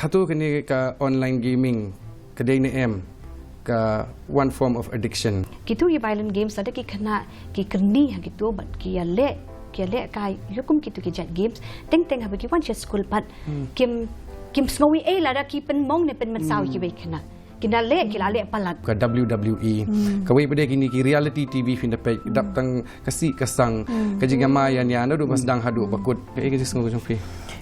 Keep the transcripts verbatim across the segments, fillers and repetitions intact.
Hato kane ka online gaming ka dei ne em ka one form of addiction? Kitu ki violent games lada ki khynnah ki kyrni ha kitu bad ki ïaleh, ki ïaleh kai ïa kum kitu ki jait games, teng teng haba ki wan sha skul pat kim, kim sngew ei ei lada ki pynmong ne pynmynsaw ïa kiwei ki khynnah. Ki la leh, ki la leh palat. Ka W W E. Kawei pat de kine ki reality T V phin da peit, dap tang ka sih ka sang, ka jingïamai ïania naduh ba sdang haduh ba kut. Kaei ka jingsngew ka jong phi?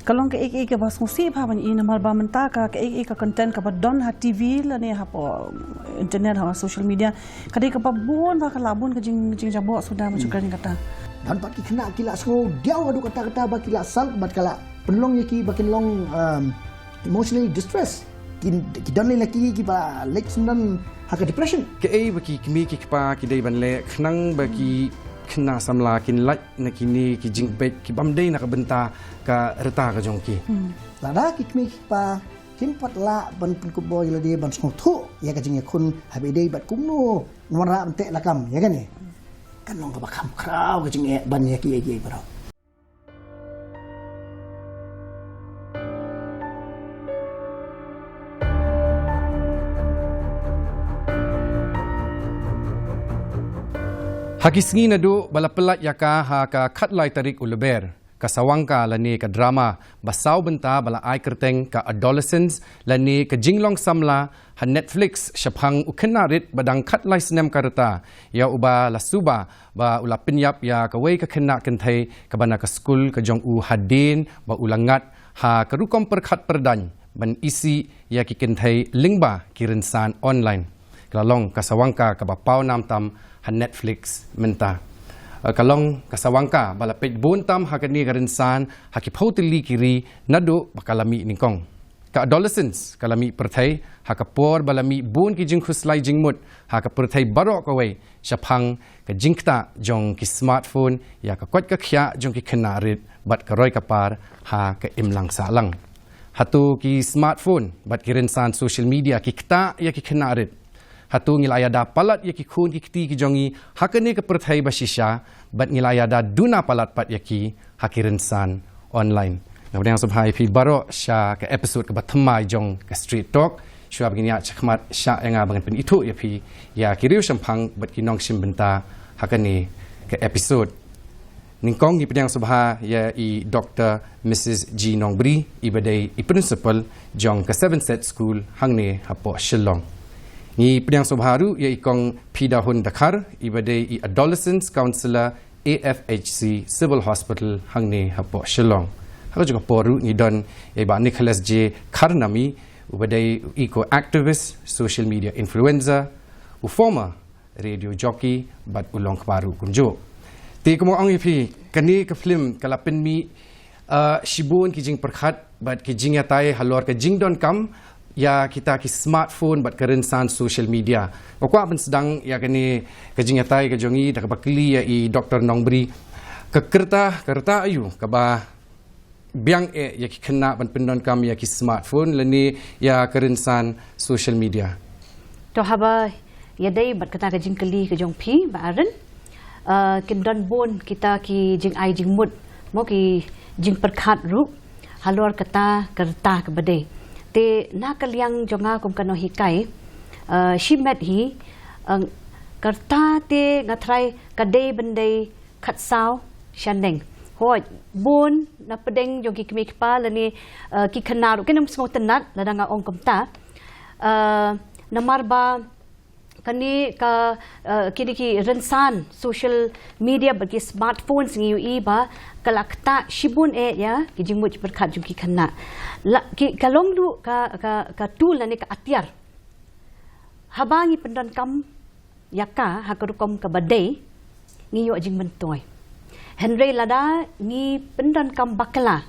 Ka long kaei kaei kaba sngewsih bha ban i, namar ba mynta ka kaei kaei ka content kaba don ha T V lane hapoh internet, ha social media, ka dei kaba bun bha, ka lah bun ka jing, jingjaboh suda, ma shu kren kata. Don pat ki khynnah ki la sngew diaw haduh katta katta ba ki la salt bad ka la pynlong ïa ki ba kin long, um, emotionally distressed. Ki, ki don lei la ki kiba leit syndon ha ka depression. Kaei ba ki kmie ki kpa ki dei ban leh khnang ba ki khynnah samla kin lait na kine ki jingpeit ki bym dei na ka bynta ka rta ka jong ki? Lada ki kmie ki kpa kim pat lah ban pynkup bor ïa lade ban sngewthuh ïa ka jingïakhun haba ïadei bad kumno ngan wanrah ban teh lakam ïa kane, kan long kaba kham khraw ka jingeh ban ïa ki, ïa ki baroh. Ha ki sngi naduh ba la pyllait ïa ka ha ka khatlai tarik u Lber, ka Sawangka lane ka drama ba saw bynta ba la ai kyrteng ka Adolescence lane ka jinglong samla ha Netflix shaphang u khynnah rit ba dang khatlai snem ka rta, ïa uba la suba ba u la pynïap ïa kawei ka khynnah kynthei kaba na ka skul ka jong u hadien ba u la ngat ha ka rukom pyrkhat pyrdaiñ ban isih ïa ki kynthei lyngba ki rynsan online. Ka la long ka Sawangka kaba paw nam tam ha Netflix mynta. Eh, ka long ka Sawangka ba la peit bun tam ha kane ka rynsan ha ki phew tylli ki ri naduh ba ka la mih nyngkong. Ka Adolescence ka la mih pyrthei ha ka por ba la mih bun ki jingkhuslai jingmut ha ka pyrthei baroh kawei shaphang ka jingktah jong ki smartphone ïa ka koit ka khiah jong ki khynnah rit bad ka roi ka par ha ka imlang sahlang. Hato ki smartphone bad ki rynsan social media ki ktah ïa ki khynnah rit? Hato ngi la ïada palat ïa ki khun ki kti ki jong ngi ha kane ka pyrthei ba shisha bad ngi la ïada duna palat pat ïa ki ha ki rynsan online? Nga pdiang sngewbha ïa phi baroh sha ka episode kaba thymmai jong ka Street Talk. Shuwa ba ngin ïaid shakhmat, shah ïa nga ba ngan pynithuh ïa phi ïa ki riewshemphang bad ki nongshim bynta ha kane ka episode. Nyngkong ngi pdiang sngewbha ïa i Doctor Missus G Nongbri, iba dei i principal jong ka Seven Set School hangne hapoh Shillong. Ngi pdiang sngewbha ruh ïa i Kong Pidahun Dkhar, iba dei i Adolescence Counselor, A F H C Civil Hospital hangne hapoh Shillong. Ha kajuh ka por ruh ngi don ïa i Bah Nicholas J Kharnami, uba dei u eco activist, social media influencer, u former radio jockey bad u long kpa ruh kumjuh. Te kumba ong ïa phi, kane ka film ka la pynmih, uh, shibun ki jingpyrkhat bad ki jingïatai halor ka jingdonkam ïa kita ki smartphone bad ka rynsan social media. Nga kwah ban sdang ïa kane ka jingïatai ka jong ngi da kaba kylli ïa i Doctor Nongbri, ka rta, ka rta aïu kaba biang eh ïa ki khynnah ban pyndonkam ïa ki smartphone lane ïa ka rynsan social media? To haba ïadei bad kata ka jingkylli ka jong phi, Bah Aaron, uh, kin don bun kita ki jingai jingmut, mo, ki jingpyrkhat ruh halor kata ka rta kaba dei. Te na ka liang jong nga kum ka nonghikai, uh, shimet hi, uh, ka rta te nga tharai ka dei ban dei khatsaw shaneng. Hooid, bun na pdeng jong ki kmie ki kpa lane, uh, ki khynnah ruh kin ym sngewtynnat lada nga ong kumta. Uh, namar ba kane ka, uh, kine ki rynsan social media bad ki smartphones ngi ïohi ba ka la ktah shibun eh ïa ki jingmut jingpyrkhat jong ki khynnah. La, ki, ka long ruh ka, ka, ka tool lane ka atiar. Haba ngi pyndonkam ïa ka ha ka rukom kaba dei, ngi ïoh jingmyntoi. Hynrei lada ngi pyndonkam bakla,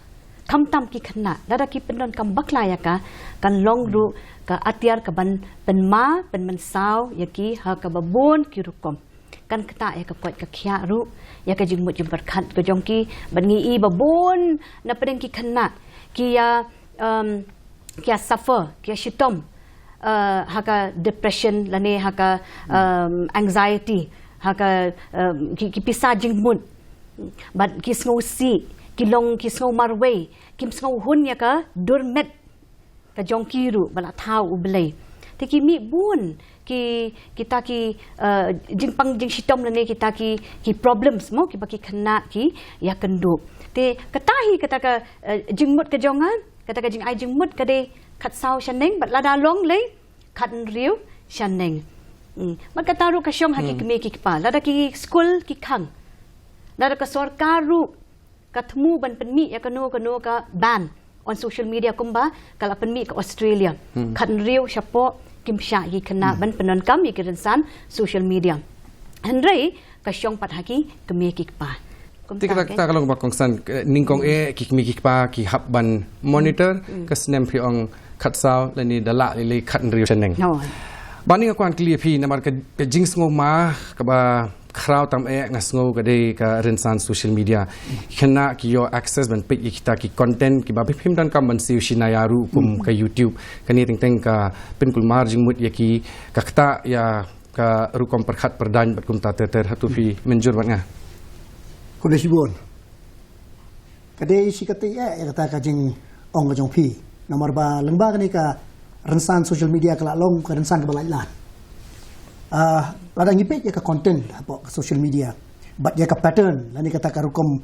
khamtam ki khynnah, lada ki pyndonkam bakla ïa ka, kan long ruh ka atiar kaban pynma, pynmynsaw ïa ki ha kaba bun ki rukom. Kan ktah ïa ka koit ka khiah ruh, ïa ka jingmut jingpyrkhat ka jong ki, bad ngi i ba bun na pdeng ki khynnah ki ïa, um, ki ïa suffer, ki ïa shitom, uh, ha ka depression lane ha ka, um, anxiety, ha ka, um, ki, ki pisa jingmut. Bad ki sngewsih, ki long, ki sngew marwei, kim sngewhun ïa ka dur met. jong ki ruh ba la thaw u Blei. Te ki mih bun ki, kita ki, eh, jingpang jingshitom lane kita ki, ki problems mo, kiba ki khynnah ki ïakynduh. Te kata hi kata ka, eh, jingmut ka jong nga, kata ka jingai jingmut ka dei khatsaw shaneng, bad lada long lei khathynriew shaneng. Hmm. Bad kata ruh ka shong ha ki kmie ki kpa. Lada ki skul ki khang, lada ka sorkar ruh ka thmu ban pynmih ïa kano kano ka ban on social media kumba ka la pynmih ka Australia. Khathynriew shapoh kim shah ïa ki khynnah ban pyndonkam ïa ki rynsan social media. Hynrei ka shong pat ha ki kmie ki kpa. Kumta, kata kata ka long ba kongsan, eh, nyngkong eh ki kmie ki kpa ki hap ban monitor. Ka snem phi ong khatsaw lane da lah lei lei khathynriew shaneng. Bad nga kwah kylli ïa phi namar ka, ka jingsngewma kaba khraw tam eh nga sngew ka dei ka rynsan social media. Khynnah ki ïoh access ban peit ïa kita ki content kiba phim donkam ban siew sha ïa ruh kum ka YouTube. Kane teng teng ka pynkulmar jingmut ïa ki, ka ktah ïa ka rukom pyrkhat pyrdaiñ bad kumta ter ter. Hato phi mynjur bad nga? Khublei shibun. Ka dei shi katei eh ïa kata ka jingong ka jong phi. Namar ba lyngba kane ka rynsan social media ka la long ka rynsan kaba lait lad. Ah, lada ngi peit ïa ka content hapoh ka social media bad ïa ka pattern lane kata ka rukom,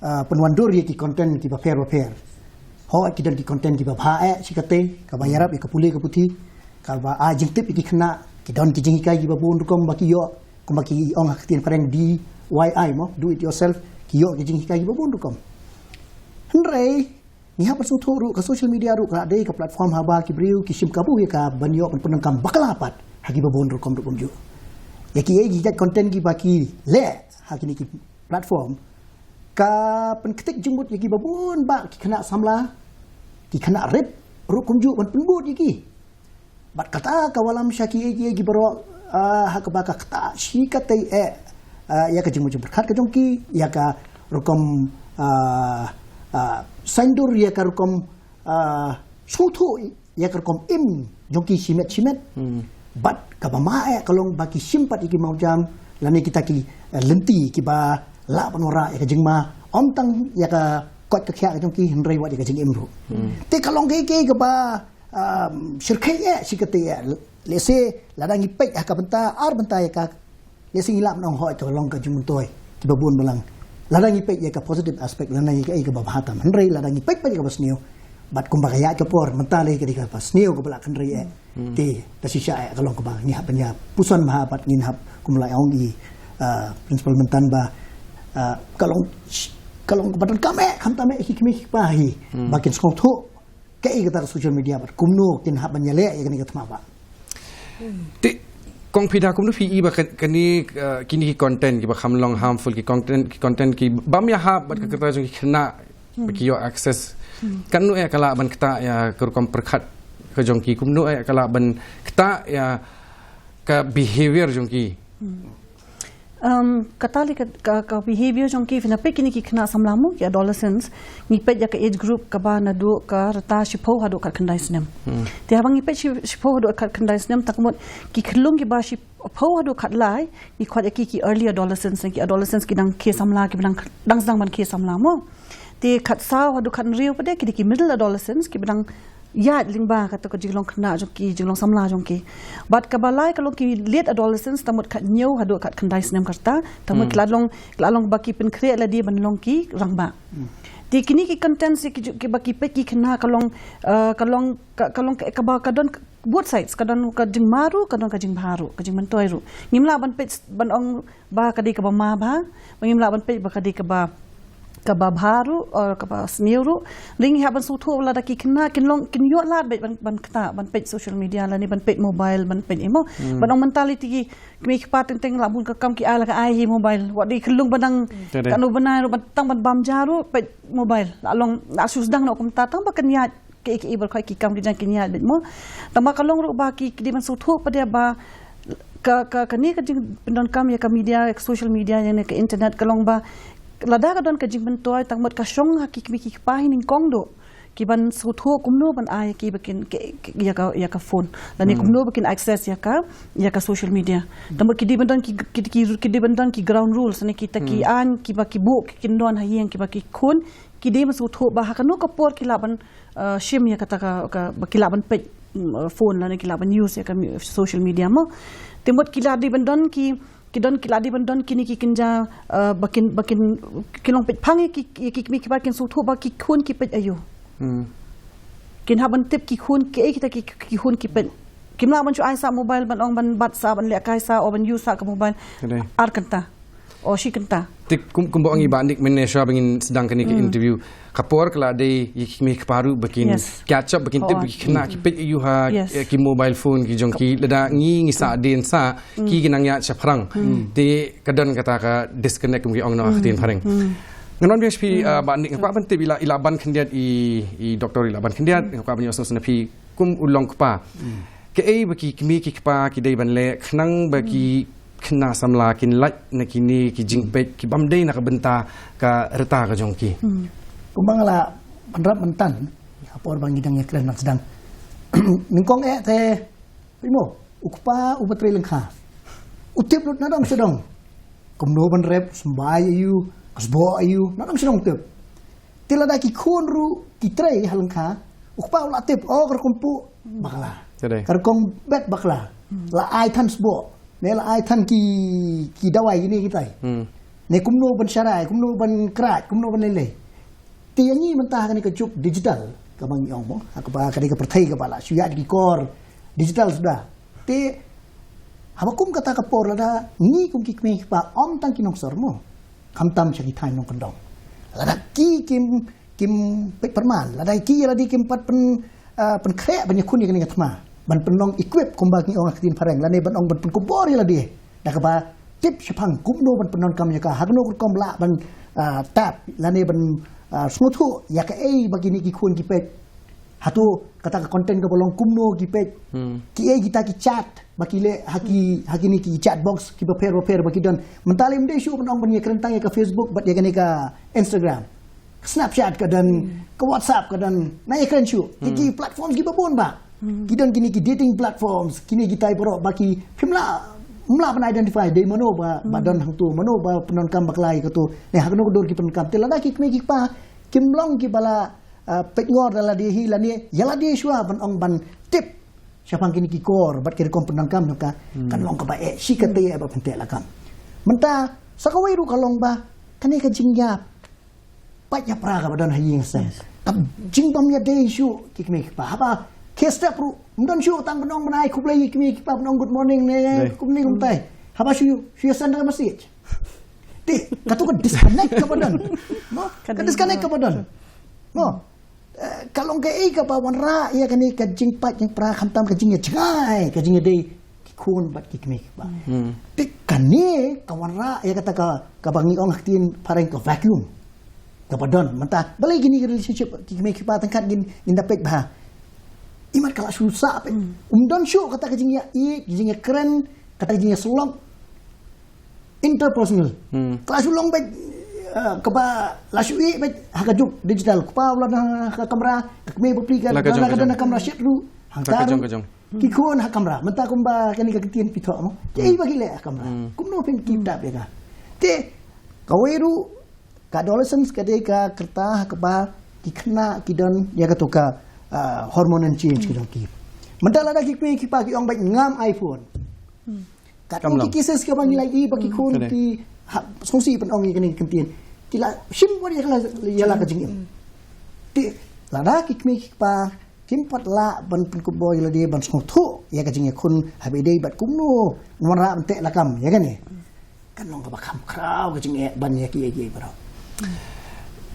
ah, pynwandur ïa ki content kiba pher ba pher. Hooid ki don ki content kiba bha eh shi katei, kaba ïarap ïa ka pule ka puthi, kaba ai jingtip ïa ki khynnah, ki don ki jinghikai kiba bun rukom ba ki ïoh, kumba ki ong ha ka ktien phareng D I Y mo, do it yourself, ki ïoh ki jinghikai kiba bun rukom. Hynrei ngi hap ban sngewthuh ruh ka social media ruh ka dei ka platform haba ki briew ki shim kabu ïa ka ban ïoh ban pyndonkam bakla pat ha kiba bun rukom ruh kumjuh. Ïa ki, ïa ki content kiba ki leh ha kine ki platform ka pynktik jingmut ïa kiba bun bah ki khynnah samla, ki khynnah rit ruh kumjuh ban pynbud ïa ki. Bad kata ka wallam sha kiei kiei baroh, ah, ha kaba ka ktah shi katei eh, ah, ïa ka jingmut jingpyrkhat ka jong ki, ïa ka rukom, ah, ah, saiñdur, ïa ka rukom, ah, sngewthuh ïa ka rukom im jong ki shimet shimet. Bad kaba ma eh ka long ba ki shim pat ïa ki mawjam lane kita ki, eh, lynti kiba lah ban wanrah ïa ka jingma, ym tang ïa ka koit ka khiah ka jong ki hynrei wat ïa ka jingim ruh. Te ka long kaei kaei kaba, um, shyrkhei eh shi katei eh. Lehse lada ngi peit ha ka bynta, ar bynta ïa ka, lehse ngi lah ban ong hooid ka long ka jingmyntoi kiba bun balang. Lada ngi peit ïa ka positive aspect, lada ngi ïa ka, ïa kaba bha tam. Hynrei lada ngi peit pat ïa kaba sniew, bad kumba ka ïaid ka por, mynta lei ka dei kaba sniew kaba lah kynrei eh. Te da shisha eh ka long kaba ngi hap ban ïa puson bha bad ngin hap, kumba la ong i, ah, Principal mynta ba, ah, ka long, ka long kaba donkam eh, khamtam eh ki kmie ki kpa hi ba kin sngewthuh kaei kata ka social media bad kumno kin hap ban ïaleh ïa kane ka thma ba. Te kong phi da kumno phi i ba ka-, kane, eh, kine ki content kiba kham long harmful, ki content, ki content ki bym ïahap bad ka kyrta jong ki khynnah ba ki ïoh access. Katno eh ka lah ban ktah ïa ka rukom pyrkhat ka jong ki, kumno eh ka lah ban ktah ïa ka behavior jong ki. Um, kata lei ka, ka, ka behavior jong ki, phin ïa peit kine ki khynnah samla mo, ki adolescents, ngi peit ïa ka age group kaba naduh ka rta shiphew haduh khatkhyndai snem. Te haba ngi peit shi-, shiphew haduh khatkhyndai snem, tang ka mut ki khyllung kiba shiphew haduh khatlai, ngi khot ïa ki ki early adolescents, ki adolescents ki dang khie samla, kiba dang, dang sdang ban khie samla mo. Te khatsaw haduh khathynriew pat de ki dei ki middle adolescents, kiba dang ïaid lyngba kata ka jinglong khynnah jong ki, jinglong samla jong ki. Bad kaba lai ka long ki late adolescents, tang ka mut khathynñiew haduh khatkhyndai snem ka rta, tang ka mut ki la long, ki la long ba ki pynkhreh lade ban long ki rangbah. Te kine ki content ki ju-, kiba ki peit ki khynnah ka long, eh, ka long, ka, ka long ka, kaba ka don both sides, ka don ka jingma ruh, ka don ka jingbha ruh, ka jingmyntoi ruh. Ngim lah ban peit ban ong ba ka dei kaba ma bha, ba ngim lah ban peit ba ka dei kaba, kaba bha ruh, or kaba sniew ruh. Te ngi hap ban sngewthuh lada ki khynnah kin long, kin ïoh lad beit ban, ban ktah, ban peit social media lane ban peit mobile, ban peit imo. Ban ong mynta lei te ki kmie ki kpa teng teng la bun ka kam ki ai la ka ai hi mobile. Wat dei khyllung ba dang katno bnai ruh, ban tang ban bam ja ruh peit mobile. La long, la shu sdang noh kumta tang ba kin ïaid kiei kiei baroh ki kam ki jong ki kin ïaid beit mo. Tang ba ka long ruh ba ki, ki dei ban sngewthuh pat de ba ka, ka, kane ka jingpyndonkam ïa ka media, ïa ka social media, ïa kane ka internet ka long ba lada ka don ka jingmyntoi, tang ka mut ka shong ha ki kmie ki kpa hi nyngkong duh ki ban sngewthuh kumno ban ai ïa ki ba kin, ki, ki, ïa ka, ïa ka phone. Lane kumno ba kin access ïa ka, ïa ka social media. Tang ka mut ki dei ban don ki, ki, ki, ki dei ban don ki ground rules, lane kita ki aiñ kiba ki buh ki kyndon ha ïing, kiba ki khun, Ki dei ban sngewthuh ba ha kano ka por ki lah ban, uh, shim ïa kata ka, ka, ba ki lah ban peit, mm, uh, phone lane ki lah ban use ïa ka mi-, social media mo. Te mut ki lah dei ban don ki, ki don ki lah dei ban don kine ki kynja, uh, ba kin, ba kin, ki long peit phang ïa ki, ki, ki kmie ki kpa kin sngewthuh ba ki khun ki peit aïu. Hmm. Kin hap ban tip ki khun ki, eh, kita ki, ki khun ki peit. Kim lah ban shu ai sa mobile ban ong ban bat sa ban lehkai sa o ban use sa ka mobile. Ka dei. Ar kynta. O shi kynta. Te kum, kumba ong i Bah Nick mynne shuwa ba ngin sdang kane ka interview. Ka por ka la dei ïa ki kmie ki kpa ruh ba kin catch up, ba kin tip ba ki khynnah ki peit aïu ha, eh, ki mobile phone ki jong ki, lada ngi ngi sah dien sah, ki ki nang ïaid shaphrang. Te ka don kata ka disconnect kum ki ong noh ha ktien phareng. Ngan wan biang sha phi, ah, Bah Nick, nga kwah ban tip, i la, i la ban khyndiat i, i doktor i la ban khyndiat, nga kwah ban ïohsngew sha phi kum u long kpa. Kaei ba ki kmie ki kpa ki dei ban leh khnang ba ki khynnah samla kin lait na kine ki jingpeit ki bym dei na ka bynta ka rta ka jong ki. Hmm. Kumba nga la pynrap mynta, ha por ba ngi dang ïakren nang sdang. Nyngkong eh te, phi mo, u kpa uba trei lyngkha, u tip lut na dong sdong kumno ban rep, symbai aïu, ka sboh aïu, na dong sdong u tip. Te lada ki khun ruh ki trei ha lyngkha, u kpa u la tip, o, ka rukom puh bakla. Ka dei. Ka rukom bet bakla. Hmm. La ai than sboh. Ne la ai than ki, ki dawai kine kitai. Hmm. Ne kumno ban sharai, kumno ban khraj, kumno ban lei lei. Te ïa ngi mynta ha kane ka juk digital, kaba ngi ong mo, ha kaba ka dei ka pyrthei kaba la shu ïaid ki kor digital suda. Te haba kum kata ka por lada ngi kum ki kmie ki kpa, ym tang ki nongsor mo, khamtam sha ki thaiñ nongkyndong. Lada ki kim, kim peit pyrman, lada ki ïa lade kim pat pyn, ah, pynkhreh ban ïakhun ïa kane ka thma, ban pynlong equip kumba ngi ong ha ka ktien phareng, lane ban ong ban pynkupbor ïa lade da kaba tip shaphang kumno ban pyndonkam ïa ka, ha kano ka rukom lah ban, ah, tap lane ban, ah, sngewthuh ïa kaei ba kine ki khun ki peit. Hato kata ka content kaba long kumno ki peit. Hmm. Kiei kita ki chat ba ki leh ha ki, ha kine ki chat box kiba pher ba pher ba ki don. Mynta lei ym dei shuh ban ong ban ïakren tang ïa ka Facebook bad ïa kane ka Instagram. Snapchat ka don, hmm, ka WhatsApp ka don, nang ïakren shuh. Ki, hmm, ki platforms kiba bun bah. Hmm. Ki don kine ki dating platforms, kine kitai baroh ba ki, phim lah, phim lah ban identify dei mano ba, ba, hmm, don hangto, mano ba pyndonkam bakla ïa kato. Ne ha kano ka dur ki pyndonkam. Te lada ki kmie ki kpa kim long kiba la, ah, peit ngor da lade hi lane ïa lade shuwa ban ong ban tip shaphang kine ki kor bad ki rukom pyndonkam jong ka, hmm, kan long kaba eh shi katta, hmm, eh ba pynteh lakam. Mynta sa kawei ruh ka long ba kane ka jingïa pait ïa pra kaba don ha ïing ha sem. Yes. Ka jingbym ïadei shuh ki kmie ki kpa. Haba khie step ruh ym don shuh tang ban ong ban ai khublei ïa ki kmie ki kpa, ban ong good morning ne kumne kumtai. Haba shu, shu ïa send ka message. Te kato ka disconnect kaba don. Mo? Ka disconnect kaba don. Mo? Eh, ka long kaei kaba wanrah ïa kane ka jingpait jingpra khamtam ka jingïajngai, ka jingïadei ki khun bad ki kmie ki kpa. Hmm. Te kane ka wanrah ïa kata ka, kaba ngi ong ha ktien phareng ka vacuum kaba don mynta. Balei kine ki relationship ki kmie ki kpa tang kat ngin, ngin da peit bha. Imat ka la shu sah peit. Hmm. Um don shuh kata ka jingïa ïeit, ka jingïakren, kata ka jingïasyllok interpersonal. Hmm. Ka la shu long beit, eh, kaba la shu ïeit beit ha ka juk digital. Kpa u la don ha ka kamra, ka kmie bapli ka la ka don ha ka kamra shit ruh. Hangta ruh ki khun ha kamra. Mynta kumba kane ka ktien phi thoh mo. Kiei ba ki leh ha kamra. Hmm. Kumno phin keep up ïa ka. Te kawei ruh ka adolescence ka dei ka rta ha kaba ki khynnah ki don ïa kato ka, ah, hormonal change ki jong ki. Mynta lada ki kmie ki kpa ki ong beit ngam iPhone. Hmm. Katno ki cases kaba ngi la ïohi ba ki khun ki, ha, sngewsih ban ong ïa kane ka ktien. Ki la shim wat ïa ka la, ïa la ka jingim. Te lada ki kmie ki kpa kim pat lah ban pynkupbor ïa lade ban sngewthuh ïa ka jingïakhun haba ïadei bad kumno ngan wanrah ban teh lakam ïa kane. Kan long kaba kham khraw ka jingeh ban ïa kiei kiei baroh.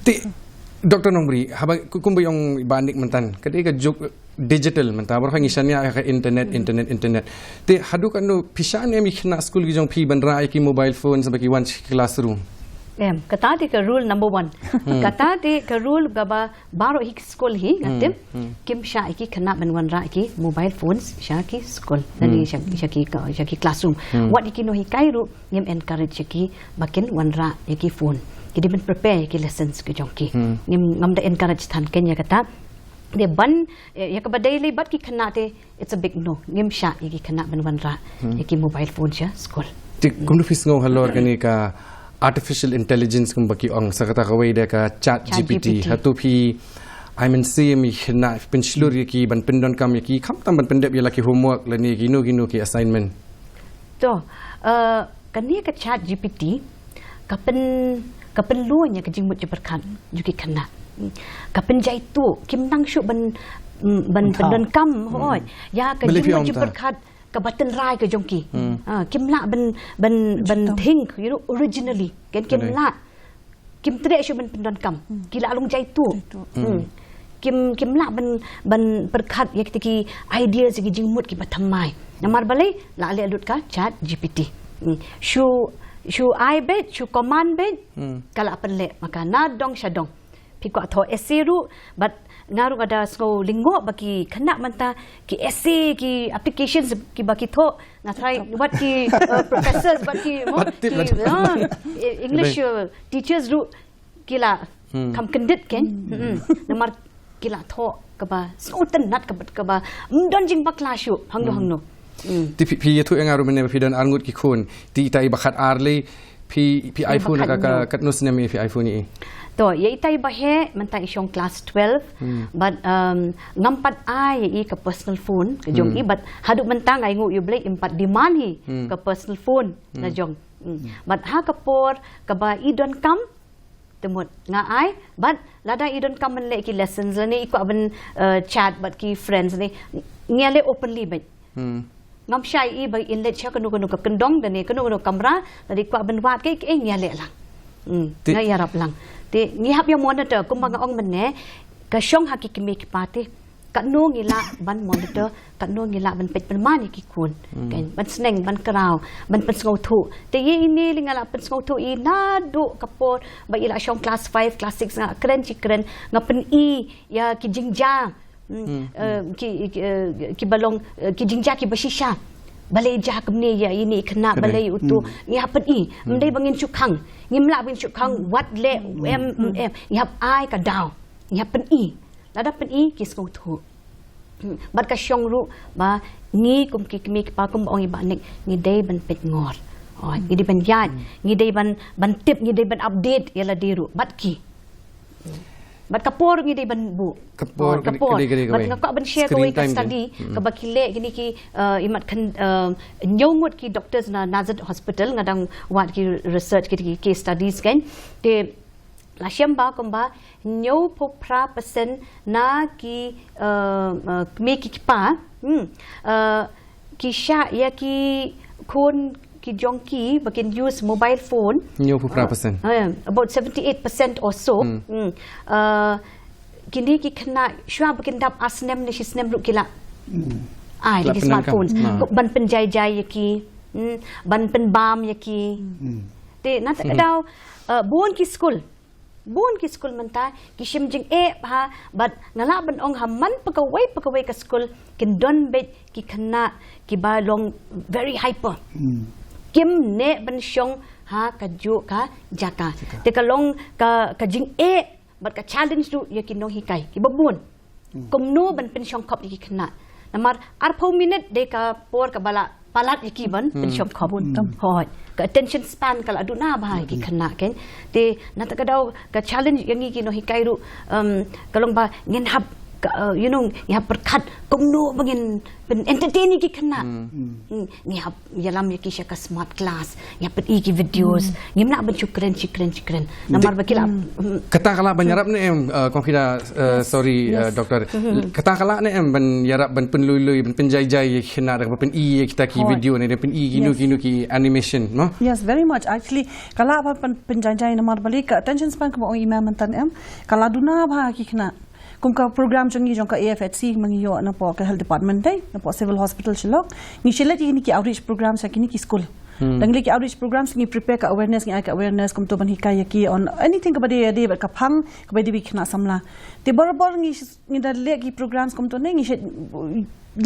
Te Doktor Nongbri, haba ku-, kumba ong i Bah Nick mynta, ka dei ka juk digital mynta, baroh ngi shaniah ïa ka internet, hmm, internet, internet. Te haduh katno phi shah ne em ïa ki khynnah skul ki jong phi ban rah ïa ki mobile phones haba ki wan sha ki classroom? Em, kata dei ka rule number one. Hmm. Kata dei ka rule kaba baroh hi ki skul hi, nga tip, hmm, hmm, kim shah ïa ki khynnah ban wanrah ïa ki mobile phones sha ki skul. Hmm. Lane sha, sha ki, sha ki classroom. Hmm. Wat ïa ki nonghikai ruh ngim encourage ïa ki ba kin wanrah ïa ki phone. Ki dei ban prepare ïa ki lessons ki jong ki. Hmm. Ngim, ngam da encourage than keiñ ïa kata. Te ban, eh, ïa kaba dei lei bad ki khynnah te, it's a big no. Ngim shah ïa ki khynnah ban wanrah, hmm, ïa ki mobile phone sha skul. Te kumno phi sngew halor kane ka artificial intelligence kumba ki ong, sa kata kawei da ka chat G P T. Hato phi ai mynsiem ïa ki khynnah, pynshlur ïa ki ban pyndonkam ïa ki, khamtam ban pyndep ïa la ki homework lane kino kino ki assignment? To, eh, kane ka chat G P T ka pyn, ka pynlong ïa ka jingmut jingpyrkhat jong ki khynnah. Ka pynjaituh, kim nang shuh ban, mm, ban pyndonkam, hooid, ïa ka jingmut jingpyrkhat kaba tynrai ka jong ki. Ah, kim lah ban, ban, ban think, you know, originally. Kan kim lah, kim treh shuh ban pyndonkam. Ki lah long jaituh. Kim, kim lah ban, ban pyrkhat ïa kita ki ideas, ïa ki jingmut kiba thymmai. Namar balei? La leh lut ka chat G P T. Shu, shu ai beit, shu command beit, ka la pynleh ma ka na dong sha dong. Phi kwah thoh essay ruh, bad nga ruh nga da sngew lyngngoh ba ki khynnah mynta, ki essay, ki applications kiba ki thoh, nga tharai wat ki, uh, professors, wat ki, mo, wat tip, ki, wat tip. Ah, English, uh, teachers ruh ki la kham kyndit kan. Namar ki la thoh kaba sngewtynnat, kaba, kaba ym don jingbakla shuh hangno hangno. Te phi, phi ïathuh ïa nga ruh mynne ba phi don arngut ki khun. Te ita i ba khatar lei, phi, phi ai phone ka, ka, katno snem ïa phi ai phone ïa i? To, ïa ita i ba heh mynta i shong class twelve, bad, um, ngam pat ai ïa i ka personal phone ka jong i, bad haduh mynta nga ainguh ïa U Blei im pat demand hi ka personal phone na jong. Bad ha ka por kaba i donkam, te mut nga ai, bad lada i donkam ban leh ki lessons lane i kwah ban, uh, chat bad ki friends ne, ngi ïaleh openly beit. Ngam shah ïa i ba in leit sha kano kano ka kyndong lane kano kano kamra, lada i kwah ban wad kaei kaei ngi ïaleh lang. Nga ïarap lang. Te ngi hap ïa monitor, kumba nga ong mynne, ka shong ha ki kmie ki kpa te. Katno ngi lah ban monitor, katno ngi lah ban peit pynman ïa ki khun. Kan, ban sneng, ban kraw, ban pynsngewthuh. Te ïa ine lei nga la pynsngewthuh ïa i naduh ka por ba i la shong class five, class six, nga kren shi kren, nga pyni ïa ki jingjia. Eh, ki, ki, eh, kiba long, eh, ki jingjia kiba shisha. Balei jia kumne ïa ine i khynnah, balei uto. Ngi hap pyni. Ym dei ba ngin shu khang. Ngim lah ba ngin shu khang wat leh em, em, em. Ngi hap ai ka daw. Ngi hap pyni. Lada pyni ki sngewthuh. Bad ka shong ruh ba ngi kum ki kmie ki kpa, kum ba ong i Bah Nick, ngi dei ban peit ngor. Ngi dei ban ïaid, ngi dei ban, ban tip, ngi dei ban update ïa lade ruh bad ki. Bad ka por ngi dei ban buh. Ka por, ka por. Bad nga kwah ban share kawei ka study kaba ki leh kine ki, uh, imat kan, uh, hynñiew ngut ki doctors na Nazareth Hospital, nga dang wad ki research, ki, ki case studies kan. Te la shem ba kumba hynñiewphew phra percent na ki, uh, uh, kmie ki kpa, hmm, uh, ki shah ïa ki khun ki jong ki ba kin use mobile phone. Hynñiewphew phra percent. Uh, about seventy-eight percent or so. Hmm. Uh, kine ki khynnah shuwa ba kin dap ar snem ne shi snem ruh ki la ai ki smartphone. Ban pynjai jai ïa ki. Hmm. Ban pynbam ïa ki. Te na ta ka daw, uh, bun ki skul. Bun ki skul mynta ki shim jingeh bha, bad nga lah ban ong ha man pa kawei pa kawei ka skul kin don beit ki khynnah kiba long very hyper. Kim neh ban shong ha kajuh ka jaka. Te ka long ka, ka jingeh bad ka challenge ruh ïa ki nonghikai kiba bun. Kumno ban pynshongkop ïa ki khynnah. Namar arphew minit dei ka por kaba la palat ïa ki ban pynshongkop. Hooid. Ka attention span ka la duna bha ïa ki khynnah kan. Te na ta ka daw ka challenge ïa ngi ki nonghikai ruh, um, ka long ba ngin hap ka, uh, you know, ngi hap pyrkhat kumno ba ngin pyn entertain ïa ki khynnah. Hmm, ngi hap ïalam ïa ki sha ka smart class, ngi hap pyni ki videos, ngim lah ban shu kren, shu kren, shu kren. Namar ba ki lah, hmm. Kata ka lah ban ïarap ne em, uh, Kong Fida, uh, sorry, uh, doctor. Kata ka lah ne em ban ïarap, ban pynlui lui, ban pynjai jai ïa ki khynnah da kaba pyni ïa kita ki video ne, da pyni kino kino ki animation, no? Yes, very much. Actually, ka lah ban pyn, pynjai jai namar balei ka attention span kaba ong i ma mynta ne em, ka la duna bha ki khynnah. Kum ka program jong ngi jong ka A F H C ma ngi ïoh napoh ka health department dei, napoh Civil Hospital Shillong. Ngi shu leit ïa kine ki outreach programs sha kine ki skul. Hmm. Dang leit ki outreach programs ngi prepare ka awareness, ngi ai ka awareness kumto ban hikai ïa ki on anything kaba dei, dei bad ka phang, kaba dei bad ki khynnah samla. Te barabor ngi, ngi da leh ki programs kumto ne, ngi shu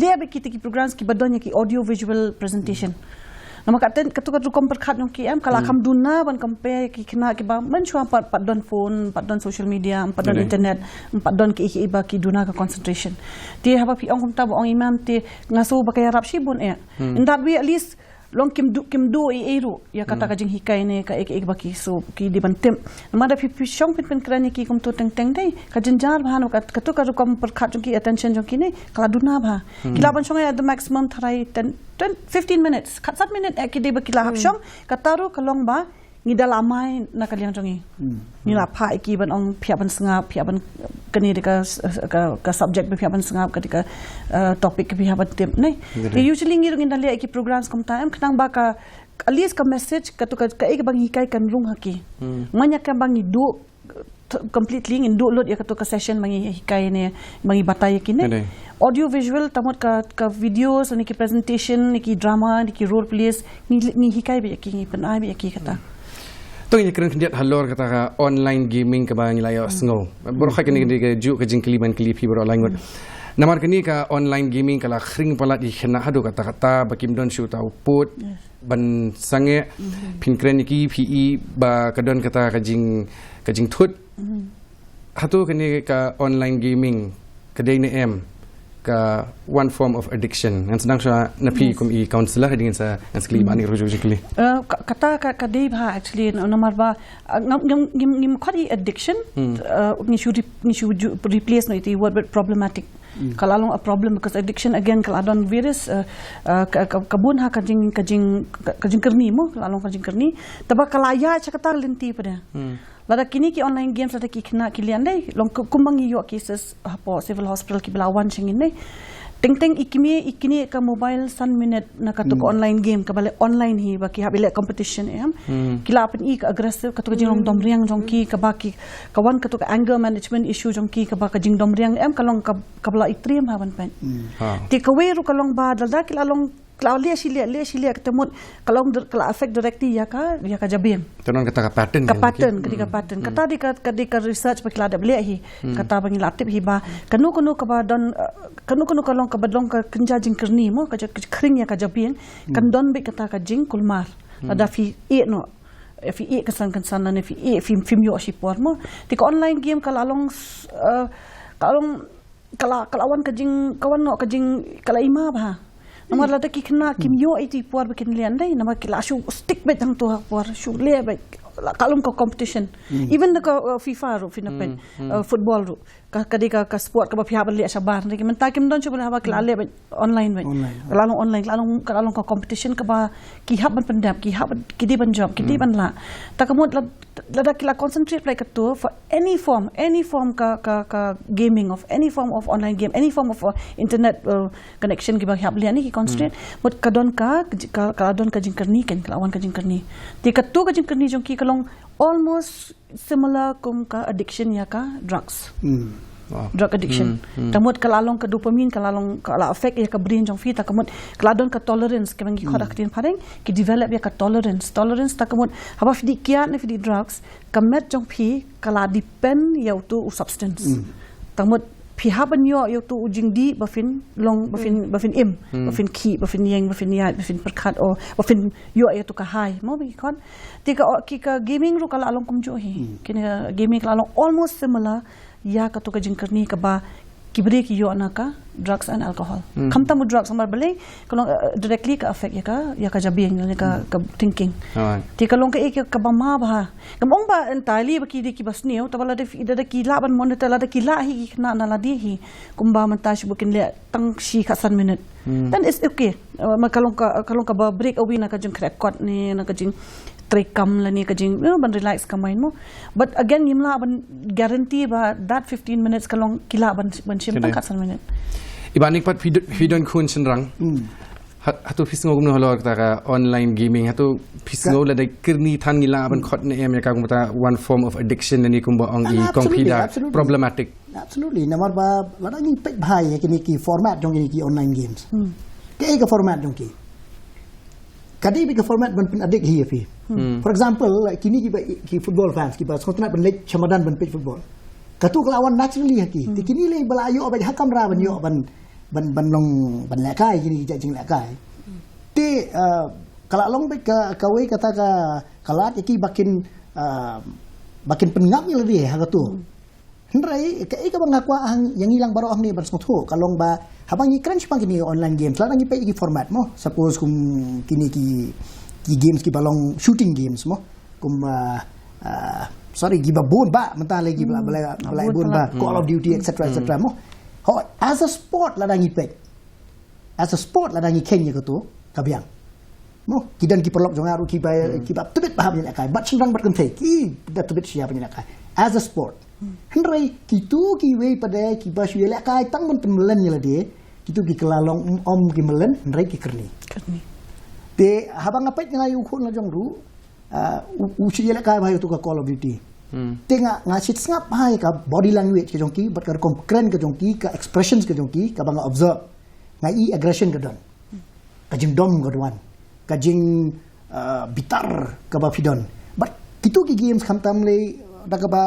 leh bad kita ki programs kiba don ïa ki audio visual presentation. Namar ka ten, katu ka rukom pyrkhat jong ki em, ka la kham duna ban compare ki khynnah kiba mynshuwa pat, pat don phone, pat don social media, pat don internet, pat don ki, ki ba ki duna ka concentration. Te haba phi ong kumta ba ong i ma te nga sngew ba ka ïarap shibun eh. In that way at least long kim duh, kim duh ei ei ruh ïa kata ka jinghikai ne ka ek ek ba ki, so ki dei ban tip. Namar da phi, phi shong phin pynkren ïa ki kumto teng teng dei ka jynjar bha, namar kat-, kato ka rukom pyrkhat jong ki, attention jong ki ne ka la duna bha. Ki lah ban shong ïa the maximum tharai ten, ten, fifteen minutes, khatsan minit eh ki dei ba ki la hap shong. Kata ruh ka long ba ngi da la mai na ka liang jong ngi. Ngi la phah ïa ki ban ong phi hap ban sngap, phi hap ban, kane dei ka, ka, ka subject ba phi hap ban sngap, ka dei ka, eh, topic ba phi hap ban tip ne. Te usually ngi ruh ngi da leh ïa ki programs kumta em, khnang ba ka, at least ka message kato ka, kaei kaba ngi hikai kan rung ha ki. Mano ka ba ngi duh th-, completely, ngin duh lut ïa kato ka session ba ngi hikai ne, ba ngi batai ïa ki ne. Audio visual, tangba ka, ka videos ne, ki presentation ne, ki drama ne, ki role plays, ngi, ngi hikai beit ïa ki, ngi pynai beit ïa ki kata. To ngin kren khyndiat halor kata ka online gaming kaba ngi la ïohsngew. Baroh kane ka dei ka juh ka jingkylli ban kylli phi baroh lai ngut. Namar kane ka online gaming ka la khring palat ïa ki khynnah haduh katta katta ba kim don shuh uta u pud ban sangeh. Phin kren ïa ki, phi i ba ka don kata ka jing, ka jingthut. Hato kane ka online gaming ka dei ne em ka one form of addiction? Ngan sdang shuwa na phi kum i counselor, hadien sa ngan sa kylli ba ni rujuk jingkylli. Eh, ka-, kata ka, ka dei bha actually, namar ba, eh, ngam, ngam, ngim, ngim khot i addiction, eh, ngi shu re-, ngi shu ju-, replace noh ïa i word with problematic. Ka la long a problem because addiction again ka la don various, eh, eh, ka, ka, ka bun ha ka jing, ka jing, ka, ka jingkyrni mo, ka la long ka jingkyrni. Tangba ka la ïaid sha kata ka lynti pat de. Lada kine ki online games, lada ki khynnah ki leh dei, long ku-, kumba ngi ïoh cases hapoh civil hospital kiba la wan sha ngi dei. Teng teng i kmie, i kine ka mobile san minit na kato ka online game, kaba leh online hi, ba ki hap ïaleh competition em. Ki la pyni ka aggressive, kato ka jinglong domriang jong ki, kaba ki, ka wan kato ka anger management issue jong ki, kaba ka jingdomriang em, ka long ka, kaba la i triem ha ban peit. Te kawei ruh ka long ba, lada ki la long, ki la leh shi leh, leh shi leh, kata mut ka long dir-, ka la affect directly ïa ka, ïa ka jabieng. Ka long kata ka pattern ka, pattern, ka dei ka pattern. Kata dei ka, ka dei ka research ba ki la dep leh hi. Kata ba ngi la tip hi ba kano kano kaba don, eh, kano kano ka long kaba long ka kynja jingkyrni mo, ka ja-, ka khring ïa ka jabieng, kan don beit kata ka jingkulmar. Lada phi ïeh noh, eh, phi ïeh kynsan kynsan lane phi ïeh, phi, phim ïoh shipor mo. Te ka online game ka la long s-, eh, ka long ka la, ka la wan ka jing, ka wan noh ka jing, ka la i ma bha. Namar lada ki khynnah kim ïoh ïa i por ba kin leh dei, namar ki la shu stick beit hangto ha por, shu leh beit, la ka long ka competition. Even da ka, uh, FIFA ruh, phi na peit, uh, football ruh. Ka, ka dei ka, ka sport kaba phi hap ban leh shabar. Dei ki mynta kim don shuh ban haba ki la leh beit online beit. Online. Ka la long online, ka la long, ka la long ka competition kaba ki hap ban pyndep, ki hap ban, ki dei ban jop, ki dei ban lah. Ta ka mut la lada ki la concentrate beit kato for any form, any form ka, ka, ka gaming, of any form of online game, any form of, uh, internet, uh, connection kiba hap leh ne ki concentrate. Mut ka don ka, ka, ka la don ka jingkyrni kan, ka la wan ka jingkyrni. Te kato ka jingkyrni jong ki ka long almost similar kum ka addiction ïa ka drugs. Wow. Drug addiction. Ta mut ka la long ka dopamine, ka la long, ka la affect ïa ka brain jong phi, ta ka mut ka la don ka tolerance, kaba ngi khot ha ka ktien phareng, ki develop ïa ka tolerance. Tolerance ta ka mut haba phi dei kiad ne phi dei drugs, ka met jong phi ka la depend ïa uto u substance. Ta mut phi hap ban ïoh ïa uto u jingdih ba phin long, ba phin, ba phin im, ba phin khih, ba phin ïeng, ba phin ïaid, ba phin pyrkhat, o ba phin ïoh ïa uto ka high mo ba ki khot. Te ka, o, ki, ka gaming ruh ka la long kumjuh hi. Kine ka gaming ka la long almost similar ïa kato ka jingkyrni kaba ki briew ki ïoh na ka drugs and alcohol. Khamtam u drugs namar balei ka long, eh, directly ka affect ïa ka, ïa ka jabieng, ïa ka, ka thinking. Te ka long kaei kaba ma bha. Ngam ong ba entirely ba ki dei kiba sniew, tangba lada phi, lada ki lah ban monitor, lada ki lah hi ki khynnah na lade hi. Kumba mynta shu ba kin leh tang shi khatsan minit. Then it's okay. Uh, ma ka long ka, ka long kaba break away na ka jingkhreh kot ne, na ka jingtrei kam lane ka jing, you know, ban relax ka mind mo. But again, ngim lah ban guarantee ba that fifteen minutes ka long ki lah ban, ban shim tang khatsan minit. Iba nik pat phi don, phi don khun shynrang. Ha-, hato phi sngew kumno halor kata ka online gaming, hato phi sngew lada kyrni than ngi lah ban khot ne em ïa ka kumta one form of addiction ne kumba ong i kong phi da, problematic. Absolutely. Namar ba lada ngin peit bha ïa kine ki format jong kine ki online games. Kaei ka format jong ki? Ka dei beit ka format ban pyn-addict hi ïa phi. For example, like, kine kiba, ki football fans kiba sngewtynnat ban leit sha madan ban peit football. Kato ka la wan naturally ha ki. Te kine lei ba la ïoh beit ha kamra ban ïoh ban, ban, ban long, ban lehkai kine ki jait jinglehkai. Te, uh, ka la long beit ka, kawei kata ka, ka lad ïa ki ba kin, uh, ba kin pynngam ïa lade ha kato. Hynrei kaei kaba nga kwah hang ïa ngi lang baroh hangne ban sngewthuh ka long ba haba ngi kren shaphang kine online games, lada ngi peit ïa ki format mo, suppose kum kine ki, ki games kiba long shooting games mo, kum, ah, ah, sorry, kiba bun ba mynta lei kiba la, ba la, ba la bun ba, Call of Duty, et cetera, et cetera mo. Ho, as a sport, lada ngi peit, as a sport, lada ngi kheiñ ïa kato, ka biang. Mo, ki don ki paralok jong nga ruh kiba, kiba tbit bha ban ïalehkai, bad shynrang bad kynthei kiba tbit shia ban ïalehkai as a sport. Hynrei kito kiwei pat de kiba shu ïalehkai tang ban pynmlien ïa lade, kito ki kylla long, ym, ym ki mlien, hynrei ki kyrni. Kyrni. Te haba nga peit, nga ïa u khun la jong ruh, ah, u, u shu ïalehkai bha ïa uto ka Call of Duty. Te nga, nga shu sngap bha ïa ka body language ka jong ki, bad ka rukom kren ka jong ki, ka expressions ka jong ki, kaba nga observe, nga i aggression ka don, ka jingdom ka don, ka jing, ah, bitar kaba phi don. But kito ki games khamtam lei da kaba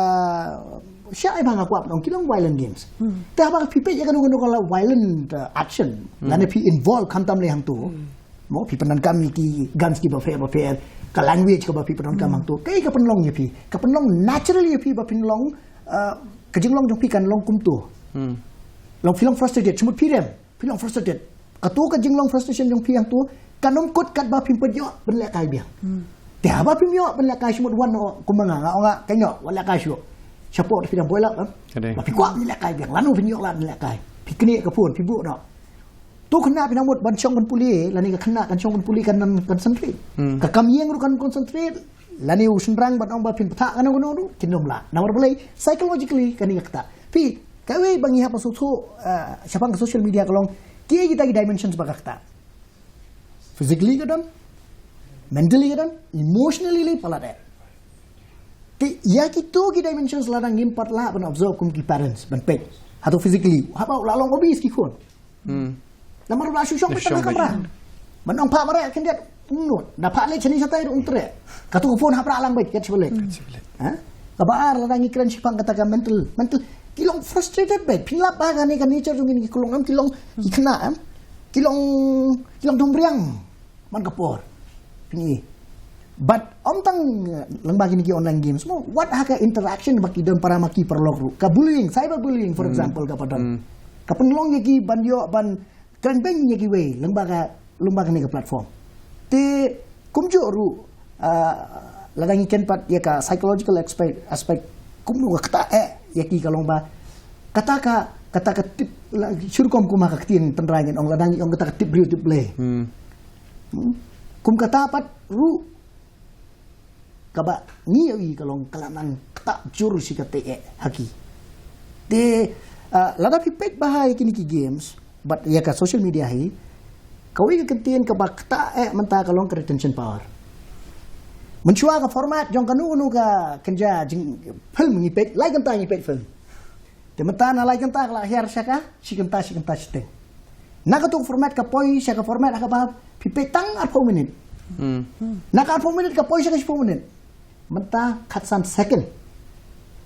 shai ba nga kwah ban ong ki long violent games. Te haba phi peit ïa kano kano ka la violent, ah, action, lane phi involve khamtam lei hangto, mo, phi pyndonkam ïa ki guns kiba pher ba pher, ka language kaba phi pyndonkam hangto, kaei ka pynlong ïa phi? Ka pynlong naturally ïa phi ba phin long, ah, ka jinglong jong phi kan long kumto. Long, phi long frustrated, shu mut phi rem, phi long frustrated. Kato ka jinglong frustration jong phi hangto kan ym kut katba phim pat ïoh ban lehkai biang. Te haba phim ïoh ban lehkai, shu mut wan, oh, kumba nga, nga ong, nga, ka ïoh, wan lehkai shuh. Shapoh phi dang boi lap, em? Ba phi kwah ban lehkai biang, lano phin ïoh lad ban lehkai? Phi knieh ka phone, phi buh noh. To khynnah phi nang mut ban shong ban pule, lane ka khynnah kan shong ban pule, kan, kan concentrate. Ka kam ïeng ruh kan concentrate, lane u shynrang ban ong ba phin pynthah kano kano ruh kin ym lah. Namar balei? Psychologically kane ka ktah. Phi, kawei ba ngi hap ban sngewthuh, ah, shaphang ka social media ka long, kiei kita ki dimensions ba ka ktah? Physically ka don, mentally ka don, emotionally lei palat eh. Te ïa kito ki dimensions lada ngim pat lah ban observe kum ki parents, ban peit. Hato physically, haba u la long obese ki khun, namar u la shu shong beit tang ha kamra. Ban ong phah mareh khyndiat, um nud. Da phah leit shane shatai ruh um treh. Kato ka phone hap rah lang beit, kat sha ba leit. Ha? Kaba ar, lada ngi kren shaphang kata ka mental, mental, ki long frustrated beit. Phin lap ba kane ka nature jong kine ki khlong, em, ki long ki khynnah, em, ki long, ki long dom riang man ka por. Phi ngi. But ym tang, eh, lyngba kine ki online games mo, wat ha ka interaction ba ki don para ma ki paralok ruh, ka bullying, cyber bullying, for example, ka pat don. Ka pynlong ïa ki ban ïoh ban kren beiñ ïa kiwei lyngba ka, lyngba kane ka platform. Te kumjuh ruh, ah, lada ngi kren pat ïa ka psychological aspect, aspect, kumno ka ktah eh ïa ki, ka long ba kata ka, kata ka tip, la, shu rukom kum ha ka ktien tynrai ngin ong, lada ngi ong kata ka tip briew tip Blei. Hmm. Kum kata pat ruh kaba ngi ïohi ka long ka la nang ktah jur shi katei eh ha ki. Te, ah, lada phi peit bha ha kine ki games bad ïa ka social media hi, kawei ka kyntien kaba ktah eh mynta ka long ka retention power. Mynshuwa ka format jong kano kano ka kynja jing film ngi peit, lai kynta ngi peit film. Te mynta na lai kynta ka la hiar sha ka shi kynta, shi kynta shiteng. Na kato ka format ka poi sha ka format ha kaba phi peit tang arphew minit. Hmm. Na ka arphew minit ka poi sha ka shiphew minit. Mynta khatsan second.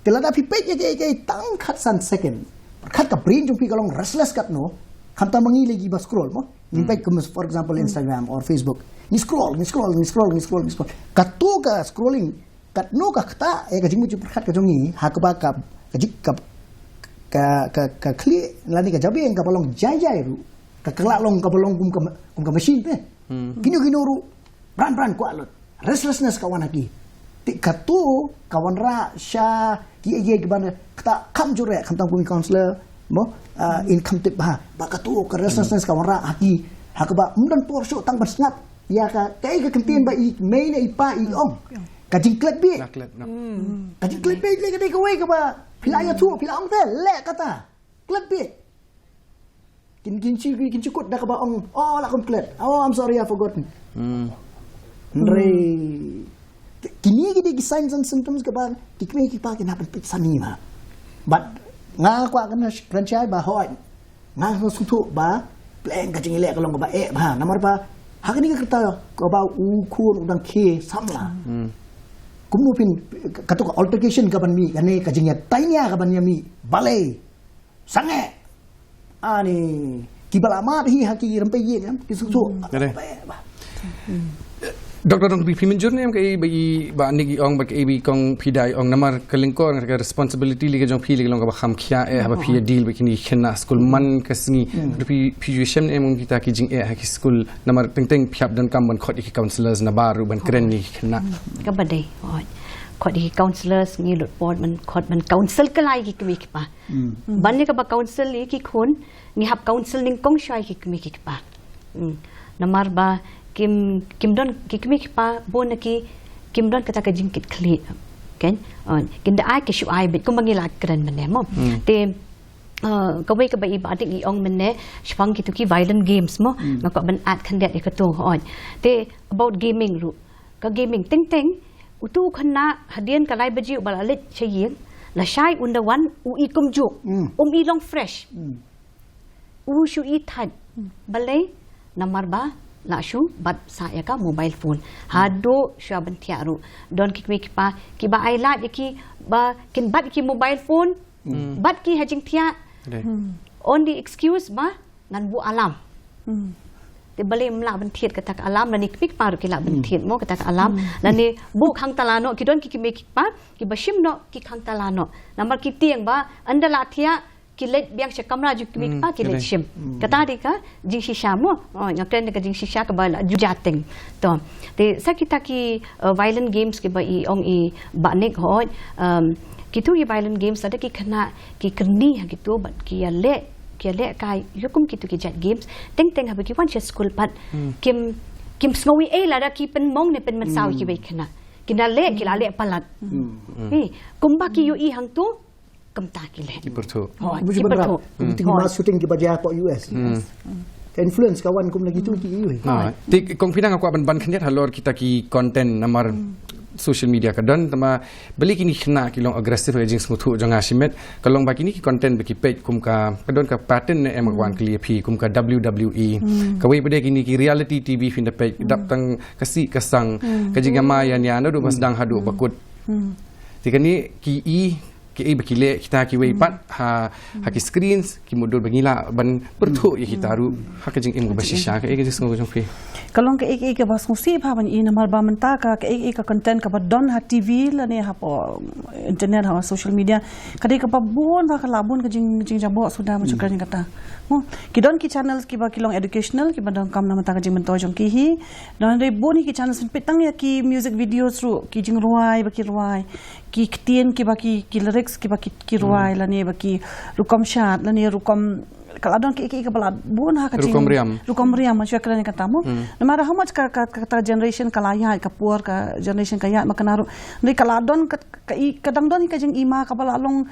Te lada phi peit ïa kaei kaei tang khatsan second, khat ka brain jong phi ka long restless katno. Khamtam ma ngi lei kiba scroll mo. Ngi peit kum, for example, Instagram or Facebook. Ngi scroll, ngi scroll, ngi scroll, ngi scroll, ngi scroll. Kato ka scrolling katno ka ktah ïa ka jingmut jingpyrkhat ka jong ngi, ha kaba ka, ka jing, ka, ka, ka, ka khlieh lane ka jabieng kaba long jai jai ruh ka, ka lah long kaba long kum ka, kum ka machine te. Hmm. Kino kino ruh bran bran kwah lut. Restlessness ka wan ha ki. Te kato ka wanrah sha kiei kiei kiban ktah kham jur eh, khamtam kum ki counselor mo, ah, in kham tip bha ba kato ka restlessness ka wanrah ha ki, ha kaba ym don por shuh tang ban sngap ïa ka, kaei ka kyntien ba i mei ne i pa i ong. Ka jingklet bieit. Ka klet noh. Ka jingklet bieit lei ka dei kawei kaba phi la ïathuh, phi la ong te, leh kata. Klet bieit. Kin, kin shu, kin shu kut da kaba ong, "Oh, la kum klet. Oh, I'm sorry, I've forgotten." Hmm. Hynrei kine ki dei ki signs and symptoms kaba ki kmie ki kpa kin hap ban peit sani ma. Bad nga kwah kren, kren shai ba hooid, nga sngewthuh ba pleng ka jingïaleh ka long kaba eh bha, namar ba ha kane ka rta kaba u khun u dang khie samla. Hmm. Kumno phin, kato ka altercation kaban mih, kane ka jingïatainia kaban ïa mih, balei? Sangeh. Ani, kiba la mad hi ha ki rympei ïing, em, ki suk suk. Hmm. Ka dei. Ba, ba. Doctor Rongpi, phi mynjur ne em kaei ba i Bah Nick i ong, ba kaei ba i Kong Pida i ong, namar ka lyngkor ka responsibility lei ka jong phi lei ka long kaba kham khia eh haba phi ïa deal bad kine ki khynnah skul man ka sngi. Te phi, phi ju shem ne em kum kita ki jingeh ha ki skul, namar teng teng phi hap donkam ban khot ïa ki counsellors na bar ruh ban kren ïa ki khynnah. Kaba dei, oh. Khot ïa ki counsellors, ngi lut por ban khot ban counsel kylla ïa ki kmie ki kpa. Ban ïa kaba counsel ïa ki khun, ngi hap counsel nyngkong shuwa ïa ki kmie ki kpa. Hmm. Namar ba kim, kim don, ki kmie ki kpa bun na ki kim don kata ka jingkitkhlieh. Kan? Oh, kin da ai ka shu ai beit kumba ngi la kren mynne mo. Hmm. Te, uh, kawei kaba i Bah Nick i ong mynne, shaphang kito ki violent games mo. Hmm. Nga kwah ban add khyndiat ïa kato, oh. Te about gaming ruh. Ka gaming, teng teng utu u khynnah hadien ka lai baje uba la leit sha ïing, lashai un da wan, u i kumjuh. Hmm. Um i long fresh. Hmm. U shu i thait. Hmm. Balei? Namar ba la shu bat sah ïa ka mobile phone. Haduh shuwa ban thiah ruh, don ki kmie ki kpa kiba ai lad ïa ki ba kin bat ïa ki mobile phone. Hmm. Bat ki ha jingthiah. Dei. Hmm. On the excuse ba ngan buh alarm. Hmm. Te balei ym lah ban thied kata ka alarm, lane kmie ki kpa ruh ki lah ban thied mo kata ka alarm. Hmm. Lane buh khang tala noh, ki don ki kmie ki kpa kiba shim noh ki khang tala noh. Namar ki tieng ba ynda la thiah ki leit biang sha kamra jong ki kmie ki kpa, ki leit shim. Hmm. Kata dei ka jingshisha mo. Oh, nga kren ka jingshisha kaba la ju jateng. To. Te sa kita ki, uh, violent games kiba i ong i Bah Nick, hooid, um, kito ki violent games lada ki khynnah ki kyrni ha kito bad ki ïaleh, ki ïaleh kai ïa kum kito ki jait games, teng teng haba ki wan sha skul pat, hmm, kim, kim sngew ei ei lada ki pynmong ne pynmynsaw ïa kiwei ki khynnah. Ki la leh, ki la leh palat. Hmm. Hei, kumba ki ïohi hangto, kumta ki leh. Ki pyrthuh. Hooid, ki pyrthuh. Ki mass shooting kiba jia hapoh U S. Hmm. Ka influence ka wan kum lagi tu ki ïohi. Ah, te Kong Pida, nga kwah ban ban khyndiat halor kita ki content namar social media ka don, tangba balei kine ki khynnah ki long aggressive ha ka jingsngewthuh jong nga shimet, ka long ba kine ki content ba ki peit kum ka, ka don ka pattern ne em, ka wan kylli ïa phi kum ka W W E. Hmm. Kawei pat de kine ki reality T V phin da peit, dap tang ka sih ka sang, ka jingïamai ïania naduh ba sdang haduh ba kut. Hmm. Te kane ki i, kiei ba ki leh kita kiwei pat ha, ha ki screens, ki mutdur ba ngi lah ban pyrthuh ïa kita ruh ha ka jingim kaba shisha. Kaei ka jingsngew jong phi? Ka long kaei kaei kaba sngewsih bha ban i, namar ba mynta ka, kaei kaei ka content kaba don ha T V lane hapoh internet, ha social media, ka dei kaba bun bha, ka lah bun ka jing, jingjaboh suda, ma shu kren kata. Mo, ki don ki channels kiba ki long educational, kiba donkam na bynta ka jingmyntoi jong ki hi. Don, dei bun hi ki channels, peit tang ïa ki music videos ruh, ki jingrwai ba ki rwai, ki ktien kiba ki, ki lyrics kiba ki, ki rwai, lane ba ki rukom shad, lane rukom, ka la don kiei kiei kaba la bun ha ka jing, rukom riam, rukom riam, ma shu kren kata mo. Hmm. No matter how much ka, ka, ka, kata generation ka la ïaid, ka por ka generation ka ïaid, ma kane ruh, dei ka la don ka, ka i, ka dang don hi ka jingima kaba la long,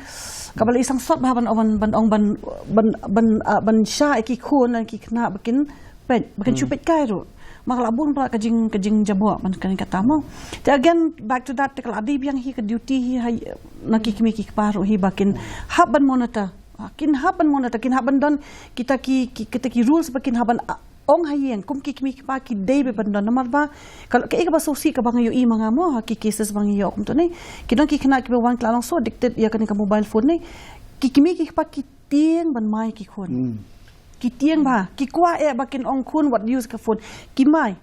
kaba la i sangsot bha ban, ban, ban ong ban, ban, ban, ah, ban shah ïa ki khun lane ki khynnah ba kin peit, ba kin shu peit kai ruh. Ma ka la bun palat ka jing, ka jingjaboh, ban kren kata mo. Te again, back to that, te ka la dei biang hi ka duty hi ha, na ki kmie ki kpa ruh hi ba kin hap ban monitor. Ah, kin hap ban monitor, kin hap ban don kita ki, ki, kita ki rules ba kin hap ban, ah, ong ha ïing, kum ki kmie ki kpa ki dei beit ban don. Namar ba ka, kaei kaba sngewsih kaba nga ïohi ma nga mo, ha ki cases ba nga ïoh kumto ne, ki don ki khynnah kiba wan ki la long so addicted ïa kane ka mobile phone ne, ki kmie ki kpa ki tieng ban mai ki khun. Hmm. Ki tieng bha, ki kwah eh ba kin ong khun wat use ka phone. Ki mai.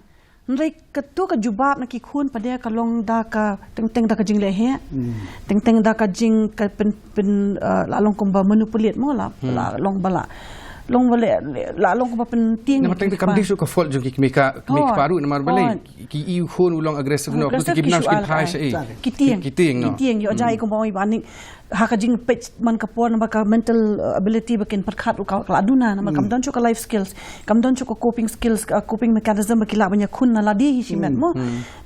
Hynrei kato ka jubab na ki khun pat de ka long da ka teng teng da ka jingleh heh. Hmm. Teng teng da ka jing, ka pyn, pyn, uh, la long kumba manipulate mo, la, la long ba la, long ba leh, la long kumba pyntieng. Namar teng teng kam dei shuh ka fault jong ki kmie ka, kmie kpa ruh, namar balei ki i u khun u long aggressive noh, ki shu phai sha i. Ki tieng. Ki tieng noh. Ki tieng, ïoh jai kumba ong i Bah Nick. Ha ka jingpeit man ka por, namar ka mental, uh, ability ba kin pyrkhat ruh ka la duna, namar kam don shuh ka life skills, kam don shuh ka coping skills, ka coping mechanism ba ki lah ban ïakhun na lade hi shimet mo.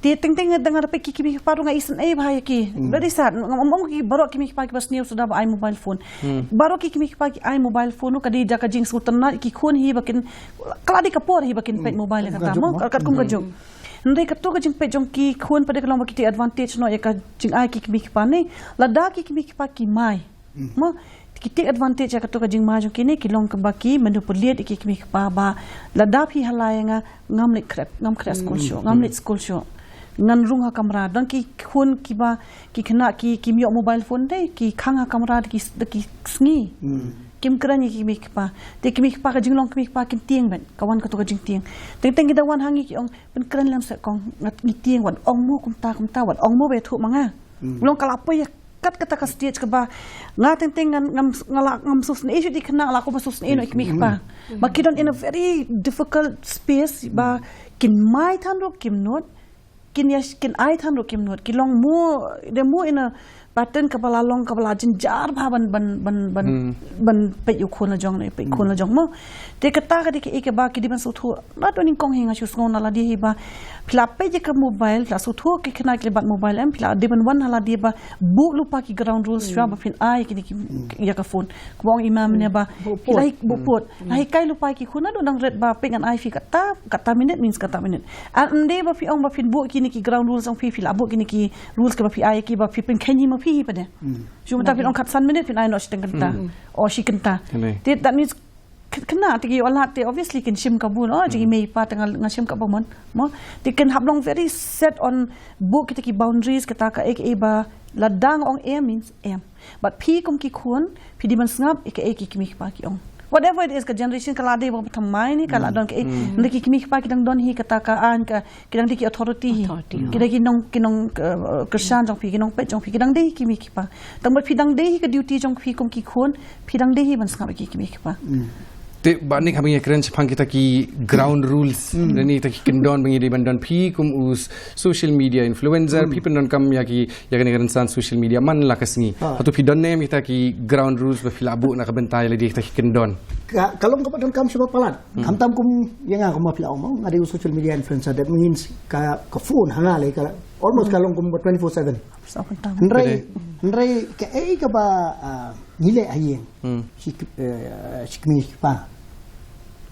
Te teng teng da nga da peit ki kmie ki kpa ruh nga isynei bha ïa ki. Very sad. Ngam ong ki baroh ki kmie ki kpa kiba sniew suda ba ai mobile phone. Baroh ki kmie ki kpa ki ai mobile phone ruh ka dei da ka jingsngewtynnat ki khun hi ba kin, ka la dei ka por hi ba kin peit mobile kata mo, katkum ka juk. Hynrei kato ka jingpeit jong ki khun pat de ka long ba ki take advantage noh ïa ka jingai ki kmie ki kpa ne. Lada ki kmie ki kpa ki mai, mo, ki take advantage ïa kato ka jingmai jong ki ne, ki long kaba ki manipulate ïa ki kmie ki kpa ba lada phi halai ïa nga, ngam leit khreh, ngam khreh skul shuh, ngam leit skul shuh. Ngan rung ha kamra. Don ki khun kiba, ki khynnah ki, kim ïoh mobile phone de, ki khang ha kamra da ki, da ki sngi. Kim kren ïa ki kmie ki kpa. Te ki kmie ki kpa, ka jinglong kmie ki kpa kin tieng bad ka wan kato ka jingtieng. Teng teng ki da wan ha ngi ki ong, pynkren lem seh kong, ngat ngi tieng, wat ong mo kumta kumta, wat ong mo ba ïathuh ma nga. Long ka la poi ïa kat kata ka stage kaba nga teng teng ngan, ngam, nga la, ngam sngewsynei shuh, dei khynnah la, kumba sngewsynei noh ïa ki kmie ki kpa. Ba ki don in a very difficult space, ba kin mai than ruh kim nud, kin ïa, kin ai than ruh kim nud, ki long mo, they're more in a pattern kaba la long, kaba la jynjar bha ban, ban, ban, ban, ban peit ïa u khun la jong, ne peit khun la jong mo. Te kata ka dei kaei kaba ki dei ban sngewthuh. Lada nyngkong hi nga shu sngew na lade hi ba phi la peit ïa ka mobile, phi la sngewthuh ki khynnah ki la bat mobile, em, phi la dei ban wan ha lade ba buh lypa ki ground rules shuwa ba phin ai kine ki, ïa ka phone. Kumba ong i ma mynne ba phi la hi buh pud. La hikai lypa ïa ki khun, naduh nang rit ba peit ngan ai phi kata, kata minit means kata minit. Ym dei ba phi ong ba phin buh kine ki ground rules jong phi, phi la buh kine ki rules kiba phi ai ki, ba phi pynkheiñ hi ma phi hi pat de. Shu mynta phin ong khatsan minit, phin ai noh shiteng kynta. O shi kynta. Te that means khynnah te ki ïoh lad te obviously kin shim kabu, o jong i mei i pa te nga, nga shim kaba mon. Mo, te kin hap long very set on buh kita ki boundaries, kata kaei kaei ba lada nga ong em means em. But phi kum ki khun, phi dei ban sngap ïa kaei ki kmie ki kpa ki ong. Whatever it is, ka generation ka la dei ba thymmai ne ka la don kaei. Nda ki kmie ki kpa ki dang don hi kata ka aiñ, ka, ki dang dei ki authority hi. Ki dang ki nong, ki nong, uh, kyrshan jong phi, ki nongpeit jong phi, ki dang dei hi ki kmie ki kpa. Tang ba phi dang dei hi ka duty jong phi kum ki khun, phi dang dei hi ban sngap ïa ki kmie ki kpa. Te ba ni kaba ngi kren shaphang kita ki ground rules, ne kita ki kyndon ba ngi dei ban don, phi kum u s-, social media influencer, phi pyndonkam ïa ki, ïa kane ka rynsan social media man la ka sngi. Hato phi don ne em kita ki ground rules ba phi la buh na ka bynta ïa lade kita ki kyndon? Ka, ka long kaba donkam shibun palat. Khamtam kum ïa nga, kum ba phi la ong, nga dei u social media influencer, that means ka, ka phone ha nga lei ka almost ka long kum ba twenty-four seven. Hynrei, hynrei kaei kaba, ah, ngi leh ha ïing. Shi, eh, shi kmie shi kpa.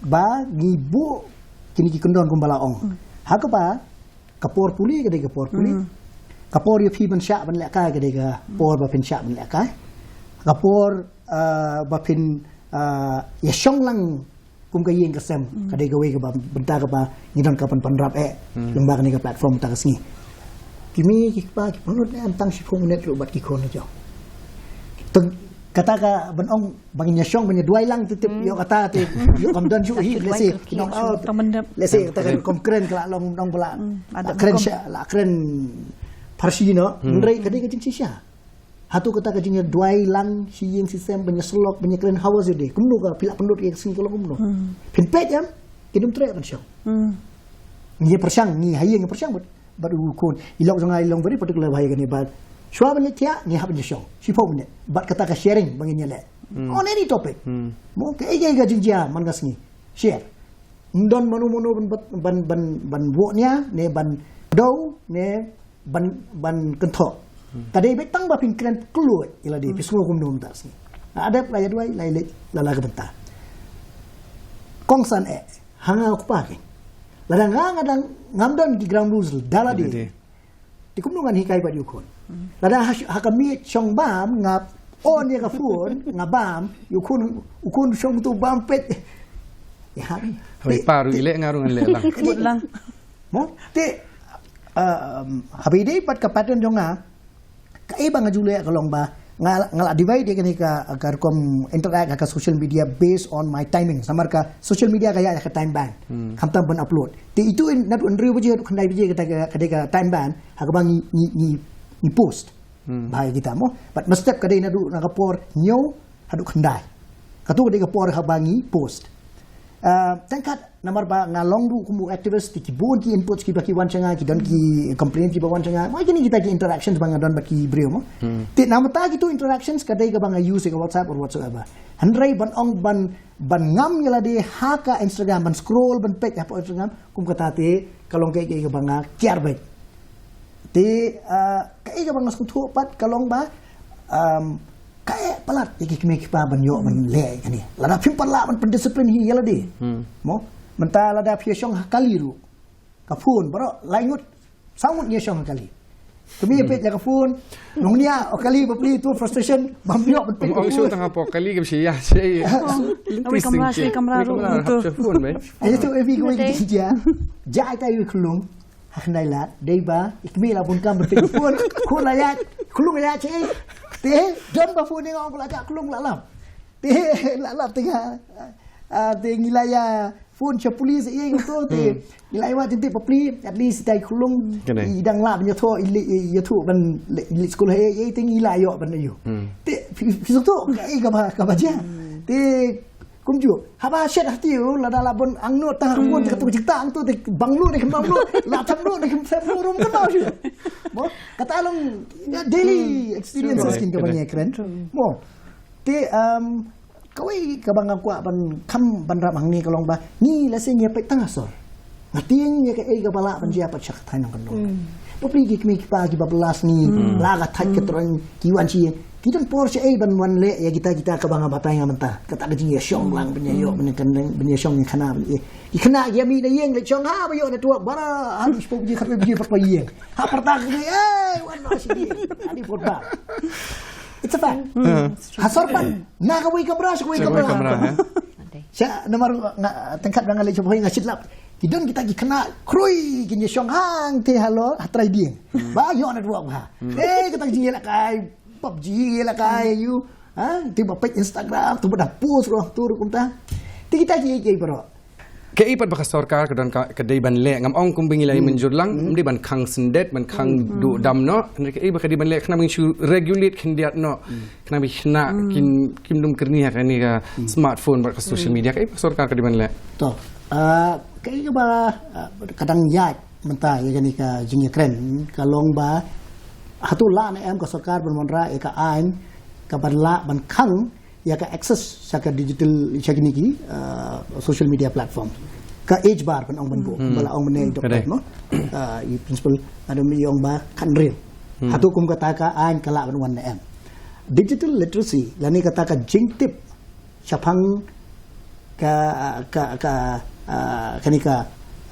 Ba ngi buh kine ki kyndon kumba la ong. Ha kaba ka por pule ka dei ka por pule. Ka por ïa phi ban shah ban lehkai ka dei ka por ba phin shah ban lehkai. Ka por, ah, ba phin, ah, ïa shong lang kum ka ïing ka sem, ka dei kawei kaba bynta kaba ngi donkam ban pynrap eh lyngba kane ka platform mynta ka sngi. Ki mei ki kpa ki pynlut ne em tang shiphew minit ruh bad ki khun jong. Te kata ka ban ong ba ngin ïa shong ban ïa duwai lang, te tip ïoh kata te ïoh kam don shuh hi, lehse ki nong, oh, lehse kata ka rukom kren ka la long nong ba la kren sha, la kren pharshi noh. Hynrei ka dei ka jingshisha. Hato kata ka jingïaduwai lang shi ïing shi sem ban ïasyllok ban ïakren, how was your day? Kumno ka, phi la pynlut ïa ka sngi ka long kumno? Phin peit em, kin ym treh ban shong. Ngi pyrshang, ngi ha ïing ngi pyrshang bad, bad u khun. I lok jong nga i long very particular ba ha ïing kane bad shuwa ban leit thiah ngi hap ban ïashong shiphew minit bad kata ka sharing ba ngin ïaleh on any topic. Mo, kaei kaei ka jingjia man ka sngi, share. Ym don mano mano ban, ban, ban, ban buh nia ne ban kdew ne ban, ban kynthoh. Ka dei beit tang ba phin kren kloi ïa lade, phi sngew kumno mynta ka sngi. La dep, la ïaduwai, la ïaleit, la la ka bynta. Kongsan eh ha nga u kpa, ki, lada nga, nga dang, ngam don ki ground rules da lade. Te kumno ngan hikai bad ïa u khun? Lada ha, ha ka miej shong bam nga on ïa ka phone, nga bam, ïa u khun, u khun shong tu bam peit. Ïa ha. Hoi, pa ruh i leh, nga ruh ngan leh lang. Mo, te, um, haba ïadei bad ka pattern jong nga, kaei ba nga ju leh ka long ba nga, nga la divide ïa kane ka, ka rukom interact ha ka social media based on my timing. Namar ka social media ka ïaid ha ka time band. Khamtam ban upload. Te itu in naduh hynriew baje haduh khyndai baje kata ka, ka dei ka time band ha kaba ngi, ngi, ngi, ngi post. Ba ha kita mo. Bad mynstep ka dei naduh na ka por hynñiew haduh khyndai. Kato ka dei ka por haba ngi post. Ah, tang kat namar ba nga long ruh kum u activist, te ki bun ki inputs kiba ki wan sha nga, ki don ki complaint kiba wan sha nga. Mo, kine kita ki interactions ba nga don bad ki briew mo. Te namar ta kitu interactions ka dei kaba nga use ka WhatsApp or whatsoever. Hynrei ban ong ban, ban ngam ïa lade ha ka Instagram, ban scroll ban peit ha ka Instagram, kum kata te ka long kaei kaei kaba nga kiar beit. Te, ah, kaei kaba nga sngewthuh pat ka long ba, um, ka eh palat ïa ki kmie ki kpa ban ïoh ban leh kane. Lada phim pat lah ban pyndiscipline hi ïa lade. Mo, mynta lada phi ïa shong ha kali ruh, ka phone baroh lai ngut, saw ngut ngi ïa shong ha kali. Kmie peit ïa ka phone, nongnia, o kali bapli, tu frustration bam ïoh ban peit. Ong shu tang hapoh kali kam shi ïa shi. Awi kamra, shi kamra ruh tu. Phone be. Ai tu evi kawei ki jia. Jia ai ta ïa ka khunlung. Ha khyndai lad, dei ba i kmie la bun kam ban peit phone, khun la ïaid, khunlung la ïaid sha ei. Te don ba phone, nga ong ba la jah khunlung la lam. Te la lap te ka. Ah, te ngi la ïa phone sha police ïa ïa to te. Ngi la ïa wad te bapli, at least dei khulung. I dang lap ïa to, i le ïa to ban le school he ïa te ngi la ïoh ban ïoh. Te phi to ka ïa ka ba ka ba ja. Te kumjuh haba shet hati u la da la bon ang no ta bon ta tu jik ta ang to te bang lo de bang lo la tham lo de tham lo rum ka ba shu. Mo kata long daily experiences kin ka ba ngi kren. Mo te um kawei ka ba nga kwah ban kham ban rap hangne ka long ba ngi la sing ïa peit tang asor. Nga tieng ïa ka ei ka ba lah ban jia pat sha ka thaiñ nong kan dong. Bapli ki kmie ki pa ki ba blas ni la ka thait ka troiñ ki wan shi ïing. Ki don por sha ei ban wan leh ïa kita kita ka ba nga batai nga mynta. Kata ka jingïashong lang ban ïa ïoh ban ïa kan ban ïa shong ïa khana ban ïa. Ki khana ïa mi na ïing leh shong ha ba ïoh network bara ha shu ji khat ji pat pa ïing. Ha pyrta ki ei wan na shi ïing. Ani por ba. It's a fact. Ha sor pan na kawei kamra sha kawei kamra. Sha namar nga tengkat nga leh sha bhoi nga shitlap. Ki don kita ki khana krui ki ïashong hangte halor ha trai dieng. Ba ïoh network ba. Eh kita ki jingïalehkai PUBG ïalehkai ïa u. Ha ti ba peit Instagram tu ba da post ruh tu ruh kumta. Ti kita ki ki bro. Kaei pat ba ka sorkar ka don ka dei ban leh, ngam ong kum ba ngi la ïa mynjur lang, ym dei ban khang syndet ban khang duh dam noh. Hynrei kaei ba ka dei ban leh khnang ba ngin shu regulate khyndiat noh. Khnang ba ki khynnah kin kim dum kyrni ha kane ka smartphone bad ka social media, kaei ba ka sorkar ka dei ban leh? To, ah, kaei kaba ah, ka dang ïaid mynta ïa kane ka jingïakren ka long ba hato lah ne em ka sorkar ban wanrah ïa ka aiñ ka ban lah ban khang ïa ka access sha ka digital sha kine ki ah, social media platform. Ka age bar ban ong ban buh ba la ong mynne i doktor no. Ah, i principal madam i ong ba khathynriew. Hato kum kata ka aiñ ka lah ban wan ne em? Digital literacy lane kata ka jingtip shaphang ka ka ka ah, kane ka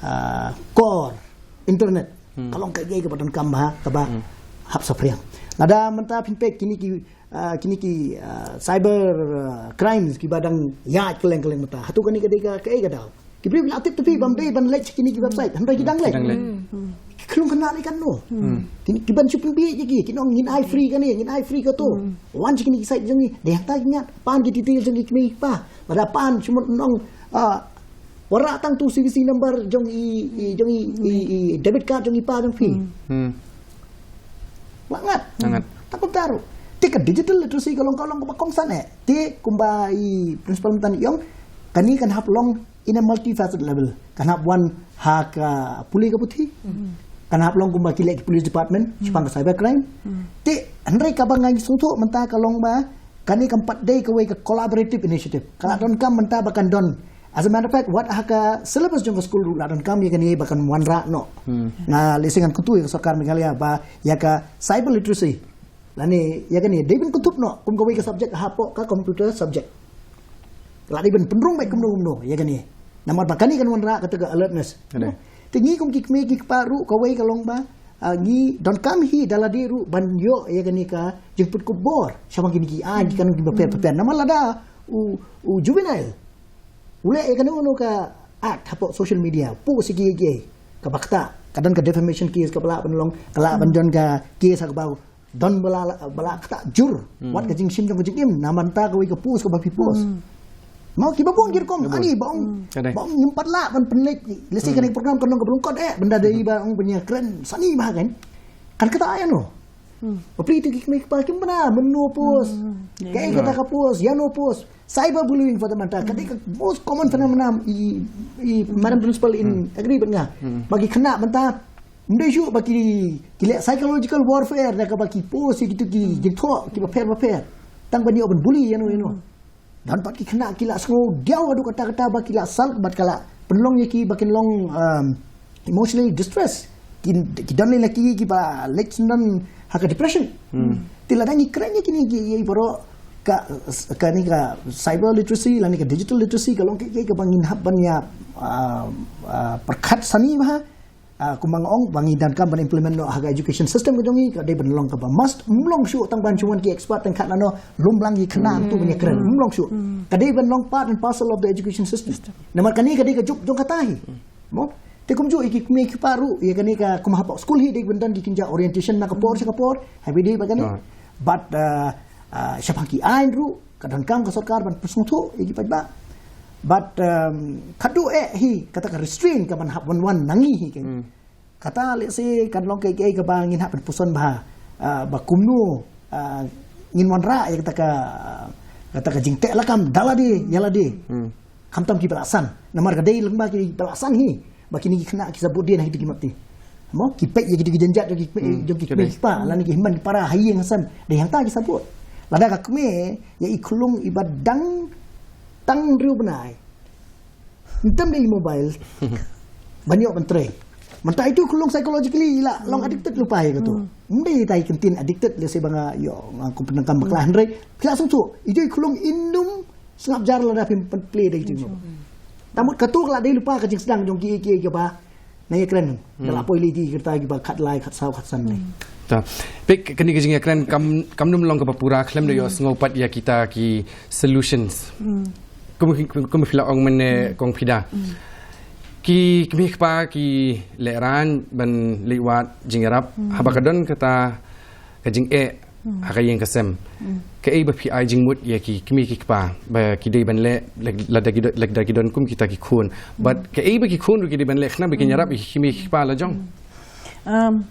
ah, core internet. Ka long kaei kaba donkam bha kaba hap saphriang. Lada mynta phin peit kine ki ah, kine ki ah, cyber ah, crimes kiba dang ïaid kylleng kylleng mynta. Hato kane ka dei ka kaei ka daw? Ki briew ki la tip te phi bym dei ban leit sha kine ki website hynrei ki dang leit. Ki khlung kane lei kan no. Ki ban shu pynbieit ïa ki, ki ong ngin ai free kane, ngin ai free kato. Wan sha kine ki site jong ngi, dei hangta ki ngat, pan ki detail jong ki kmie ki kpa. Lada pan shu mut ong ah, wanrah tang tu C V C number jong i, i jong i, i, i debit card jong i pa jong phi. Lah ngat. Lah ngat. Tang kumta ruh. Te ka digital literacy ka long ka long kaba kongsan eh. Te kumba i principal mynta i ong kane kan hap long in a multifaceted level. Kan hap wan ha ka pule ka puthi. Kan hap long kumba ki leh ki police department shaphang ka cyber crime. Te hynrei kaba nga sngewthuh mynta ka long ba kane kam pat dei kawei ka collaborative initiative. Ka la donkam mynta ba kan don. As a matter of fact, wat ha ka syllabus jong ka skul ruh la donkam ïa kane ba kan wanrah noh. Nga lehse ngan kyntu ïa ka sorkar Meghalaya ba ïa ka cyber literacy lane ïa kane dei ban kynthup noh kum kawei ka subject hapoh ka computer subject. La dei ban pynrung beit kumno kumno ïa kane. Namar ba kane kan wanrah kata ka alertness. Te ngi kum ki kmie ki kpa ruh kawei ka long ba ah, ngi donkam hi da lade ruh ban ïoh ïa kane ka jingpynkup bor shaphang kine ki aiñ ki kanun kiba pher bapher. Namar lada u u juvenile u leh ïa kano kano ka act hapoh social media, post ïa kiei kiei kaba ktah, ka don ka defamation case kaba lah ban long, ka lah ban don ka case ha kaba don ba la ba la ktah jur wat ka jingshim jong ka jingim na mynta kawei ka post kaba phi post. Mo kiba bun ki rukom ani ba ong ba ong ngim pat lah ban pynleit, lehse kane ka program kan long kaba lyngkot eh bynda dei ba ong ban ïakren sani ba kan. Kan kata ïa no. Bapli tu ki kmie ki kpa kim bna mynno post. Kaei kata ka post, ïa no post. Cyberbullying for the matter ka dei ka most common phenomenon i i madam principal in agree bad nga. Ba ki khynnah mynta ym dei shuh ba ki ki leh psychological warfare da kaba ki post ïa kitu ki jingthoh kiba pher bapher tang ban ïoh ban bully ïa no ïa no. Don pat ki khynnah ki la sngew diaw haduh katta katta ba ki la sal bad ka la pynlong ïa ki ba kin long um, emotionally distress. Ki ki don lei la ki kiba leit sdang ha ka depression. Te lada ngi kren ïa kine ki ïa baroh ka kane ka cyber literacy lane ka digital literacy ka long ka ïa kaba ngin hap ban ïa ah, ah, pyrkhat sani bha. Ah, kumba nga ong ba ngi donkam ban implement noh ha ka education system ka jong ngi ka dei ban long kaba must, ym long shuh tang ban shu wan ki expert tang khat lano lum lang ki khynnah tu ban ïakren, ym long shuh. Ka dei ban long part and parcel of the education system. Namar kane ka dei ka juk jong kata hi. Mo te kumjuh ïa ki kmie ki kpa ruh ïa kane ka kum hapoh skul hi dei ban don ki kynja orientation na ka por sha ka por. Haba dei ba kane. But ah, ah, shaphang ki aiñ ruh Ka donkam ka sorkar ban pynsngewthuh ïa ki paidbah. Bad, um, ka duh eh hi, kata ka restraint ka ban hap wan wan na ngi hi kan. Kata lehse kan long kaei kaei kaba ngin hap ban puson bha, ah, ba kumno, ah, ngin wanrah ïa kata ka, kata ka jingteh lakam da lade ïa lade. Khamtam kiba la san. Namar ka dei lyngba kiba la san hi ba kine ki khynnah ki sa bud dien ha kito ki mat ti. Mo, ki peit ïa kito ki janjat jong ki, jong ki kmie ki kpa, lane ki hynmen ki para ha ïing ha sem. Dei hangta ki sa bud. Lada ka kmie ïa i khunlung iba dang tang hynriew bnai, ym tem da i mobile ban ïoh ban trei. Mynta itu khunlung psychologically i la long addicted lypa ïa kato. Ym dei ita i kyntien addicted lehse ba nga ïoh, nga kum pyndonkam bakla, hynrei phi la sngewthuh, itu i khunlung ym sngap jar lada phim pynplay da itu i mobile. Tang mut kato ka la dei lypa ka jingsdang jong kiei kiei kiba na ïakren. Ka la poi lei ti kita kiba khatlai, khatsaw, khatsan lei. Ta. Peit kane ka jingïakren kam, kam nym long kaba pura khlem da ïohsngew pat ïa kita ki solutions. Kum, kum, kum phi la ong mynne, Kong Fida. Ki kmie kpa ki lehraiñ ban leit wad jingïarap. Haba ka don kata ka jingeh ha ka ïing ka sem. Kaei ba phi ai jingmut ïa ki kmie ki kpa ba ki dei ban leh, lada ki don, lada ki don kum kita ki khun. Bad kaei ba ki khun ruh ki dei ban leh khnang ba kin ïarap ïa ki kmie ki kpa la jong. Um,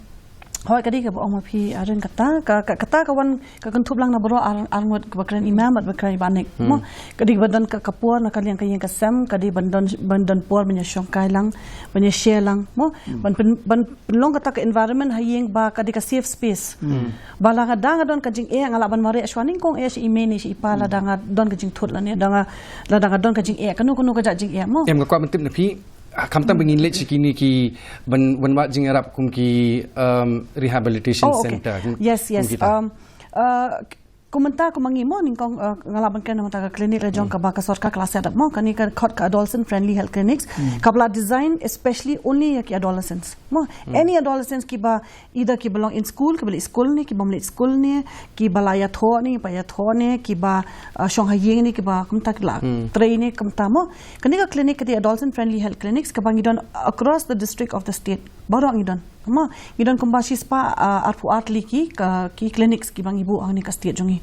hooid, ka dei kaba ong ma phi, Aaron, kata ka, ka, kata ka wan, ka kynthup lang na baroh ar, arngut, kaba kren i mem bad ba kren i bah Nick. Mo, ka dei ban don ka, ka por na ka liang ka ïing ka sem, ka dei ban don, ban don por ban ïa shongkai lang, ban ïa share lang. Mo, ban pyn, ban pynlong kata ka environment ha ïing ba ka dei ka safe space. Ba lada nga don ka jingeh nga lah ban mareh shuwa nyngkong eh sha i mei ne sha i pa lada nga don ka jingthut lane lada nga, lada nga don ka jingeh, kano kano ka jingeh mo. Em, nga kwah ban tip na phi, ah, khamtam ba ngin leit sha kine ki ban, ban wad jingïarap kum ki, um, rehabilitation center. Oh, okay. Yes, yes. Um, uh, Kumta kumba ngi mo nyngkong, uh, nga lah ban kren na ka bynta ka clinic la jong kaba ka sorkar ka la set up mo, kane ka khot ka adolescent friendly health clinics. Kaba la design especially only ïa ki adolescents. Mo, any adolescents kiba, either kiba long in school, kiba leit school ne, kiba ym leit school ne, kiba la ïathoh ne, ba ïathoh ne, kiba, uh, shong ha ïing ne, kiba kumta ki la trei ne, kumta mo. Kane ka clinic ka dei adolescent friendly health clinics kaba ngi don across the district of the state. Baroh ngi don. Mo, ngi don kumba shispah, ah, arphew ar tylli ki, ka, ki clinics kiba ngi buh hangne ka state jong ngi.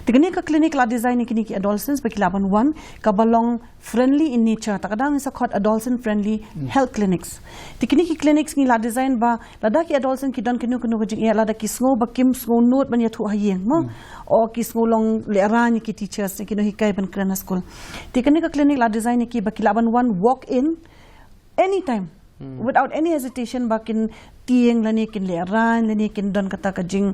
Te kane ka clinic la design ïa kine ki adolescents ba ki lah ban wan, kaba long friendly in nature. Ta ka daw ngi sa khot adolescent friendly health clinics. Te kine ki clinics ngi la design ba lada ki adolescent ki don kino kino ka jingeh, lada ki sngew ba kim sngew nud ban ïathuh ha ïing mo. O ki sngew long lehraiñ ki teachers, ki nonghikai ban kren ha school. Te kane ka clinic la design ïa ki ba ki lah ban wan walk in anytime, without any hesitation, ba kin tieng lane kin lehraiñ lane kin don kata ka jing,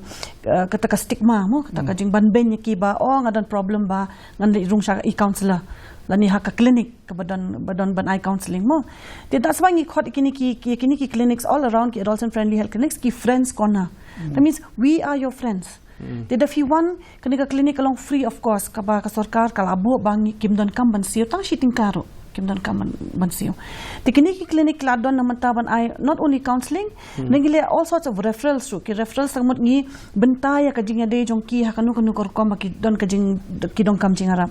uh, kata ka stigma mo, kata ka jingbanbeiñ ïa ki ba, oh, nga don problem ba ngan leit rung sha i counselor lane ha ka clinic kaba don, ba don ban ai counseling mo. Te that's why ngi khot kine ki, ki, kine ki clinics all around, ki adolescent friendly health clinics, ki friends corner. That means we are your friends. Te da phi wan, kane ka clinic ka long free of cost, kaba ka sorkar ka la buh ba ngi, kim donkam ban siew tang shi tyngka ruh, kim donkam ban, ban siew. Te kine ki clinic la don na bynta ban ai not only counseling, ngi leh all sorts of referrals ruh, ki referrals tang mut ngi bynta ïa ka jingïadei jong ki ha kano kano ka rukom ba ki don ka jing, ki donkam jingïarap.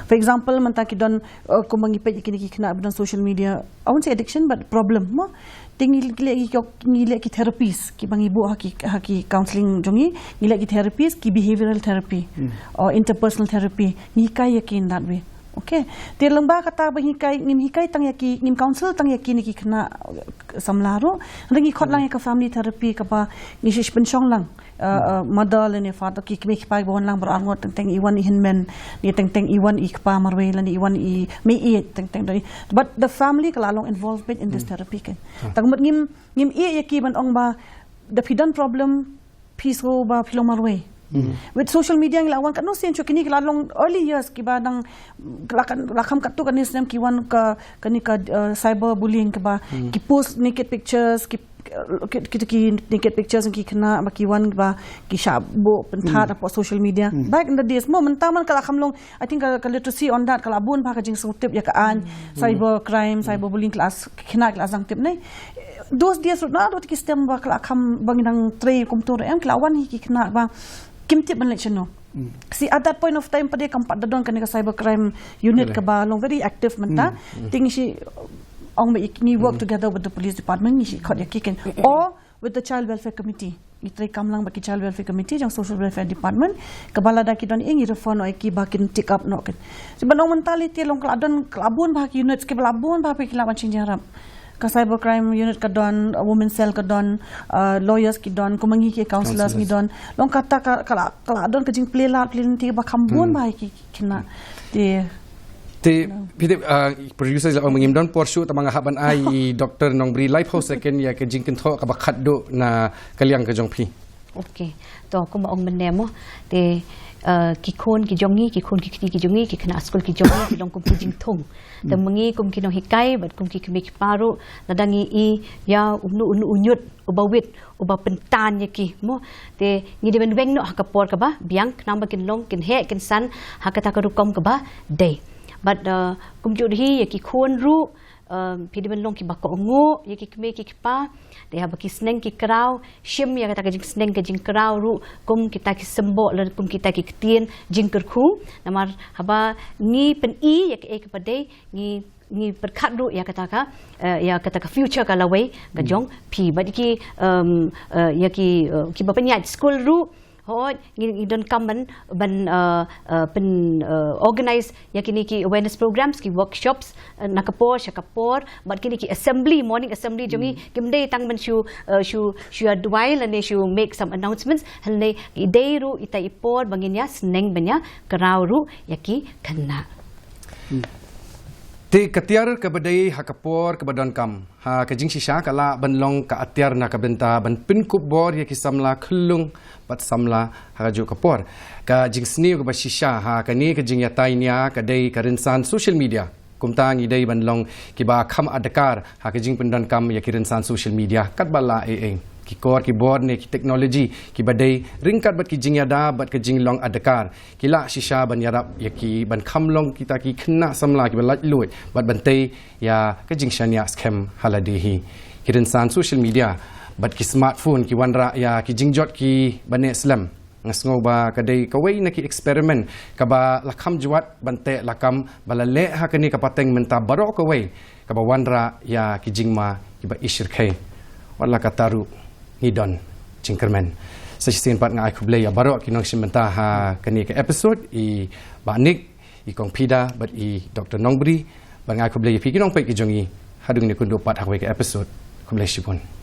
For example, mynta ki don, uh, kumba ngi peit kine ki khynnah ba don social media, I won't say addiction but problem mo. Te ngi leh ki, ngi leh ki therapies kiba ngi buh ha ki, ha ki counseling jong ngi, ngi leh ki therapies, ki behavioral therapy, or interpersonal therapy, ngi hikai ïa ki in that way. Okay. Te lyngba kata ba hikai, ngim hikai tang ïa ki, ngim counsel tang ïa kine ki khynnah samla ruh. Hynrei ngi khot lang ïa ka family therapy kaba ngi shu pynshong lang. Uh, uh, mother lane father, ki kmie ki kpa ba wan lang baroh arngut, teng teng i wan i hynmen, ne teng teng i wan i kpa marwei lane i wan i meiieit, teng teng. But the family ka la long involved beit in this therapy kan. Tang mut ngim, ngim ïeh ïa ki ban ong ba da phi don problem phi sngew ba phi long marwei. With social media ngi la wan katno sien shuh, kine ki la long early years kiba dang la kan, la kham katto katne snem ki wan ka, kane ka, uh, cyber bullying kaba ki post naked pictures, ki ki, ki, ki naked pictures ki khynnah ba ki wan ba ki shah buh pynthad hapoh social media. Back in the days mo, mynta man ka la kham long, I think ka, ka literacy on that ka la bun bha, ka jingsngewtip ïa ka aiñ cyber crime, cyber bullying, ka la, ki khynnah ki la sdang tip ne. Those days ruh naduh ki stem ba ka la kham, ba ngi dang trei kumto ruh em, ki la wan hi ki khynnah ba kim tip ban leit shano. See, at that point of time pat de kam pat da don kane ka cyber crime unit kaba long very active mynta. Te ngi shu ong ba ngi work together with the police department, ngi shu khot ïa ki kan. Or with the child welfare committee. ngi treikam lang bad ki Child Welfare Committee jong Social Welfare Department, kaba lada ki don ïa ngi refer noh ïa ki ba kin take up noh kin. Te ban ong mynta lei te long ka la don ka la bun bha ki units kiba la bun bha ki la ban shu jynjar. Ka cybercrime unit ka don, uh, women cell ka don, uh, lawyers ki don, kumba ngi ki counsellors ngi don. Long kata ka, ka la, ka la don ka jingplie lad plie lynti ba kham bun bha ïa ki khynnah. Te Te, phi tip, uh, producer, la ong ba ngim don por shuh, tangba nga hap ban ai i Doctor Nongbri laiphew second ïa ka jingkynthoh kaba khatduh na ka liang ka jong phi. Okay. To, kumba ong mynne mo. Te, uh, ki khun ki jong ngi, ki khun ki kti ki jong ngi, ki khynnah skul ki jong ngi, ki long kum ki jingthung. Te ma ngi kum ki nonghikai bad kum ki kmie ki kpa ruh, lada ngi i ïa uno uno u ñiut uba wit, uba pyntan ïa ki mo. Te ngi dei ban weng noh ha ka por kaba biang, khnang ba kin long, kin heh, kin san ha kata ka rukom kaba dei. Bad, uh, kumjuh hi ïa ki khun ruh, um, phi dei ban long kiba kohnguh ïa ki kmie ki kpa. Te haba ki sneng ki kraw, shim ïa kata ka jingsneng ka jingkraw ruh kum kita ki symbol lane kum kita ki ktien jingkyrkhu. Namar haba ngi pyni ïa kaei kaba dei, ngi ngi pyrkhat ruh ïa kata ka, uh, ïa kata ka future ka lawei ka jong phi. Bad ki, um, uh, ïa ki, uh, kiba pynïaid skul ruh, hooid, ngi, ngi donkam ban, ban, uh, uh, pyn, uh, organize ïa kine ki awareness programs, ki workshops, uh, na ka por sha ka por, bad kine ki assembly, morning assembly jong ngi, kim dei tang ban shu, uh, shu, shu ïa duwai lane shu make some announcements, hynrei i dei ruh ita i por ba ngin ïa sneng ban ïa kraw ruh ïa ki khynnah. Te ka tiar kaba dei ha ka por kaba donkam ha ka jingshisha ka lah ban long ka atiar na ka bynta ban pynkup bor ïa ki samla khyllung bad samla ha kajuh ka por. Ka jingsniew kaba shisha ha kane ka jingïatai nia ka dei ka rynsan social media. Kumta ngi dei ban long kiba kham adkar ha ka jingpyndonkam ïa ki rynsan social media katba lah ei ei. Ki kor ki bor ne ki technology kiba dei ryngkat bad ki jingïada bad ka jinglong adkar, ki lah shisha ban ïarap ïa ki ban kham long kita ki khynnah samla kiba laitluid bad ban tei ïa ka jingshaniah skhem ha lade hi. Ki rynsan social media bad ki smartphone ki wanrah ïa ki jingjot kiba neh slem. Nga sngew ba ka dei kawei na ki experiment kaba la kham jwat ban teh lakam ba la leh ha kane ka pateng mynta baroh kawei, kaba wanrah ïa ki jingma kiba ishyrkhei. Wat la katta ruh ngi don jingkyrmen. Sa shisien pat nga ai khublei ïa baroh ki nongshim bynta ha kane ka episode, i Bah Nick, i Kong Pida bad i Doctor Nongbri. Bad nga ai khublei ïa phi ki nongpeit ki jong ngi haduh ngin ïakynduh pat ha kawei ka episode. Khublei shibun.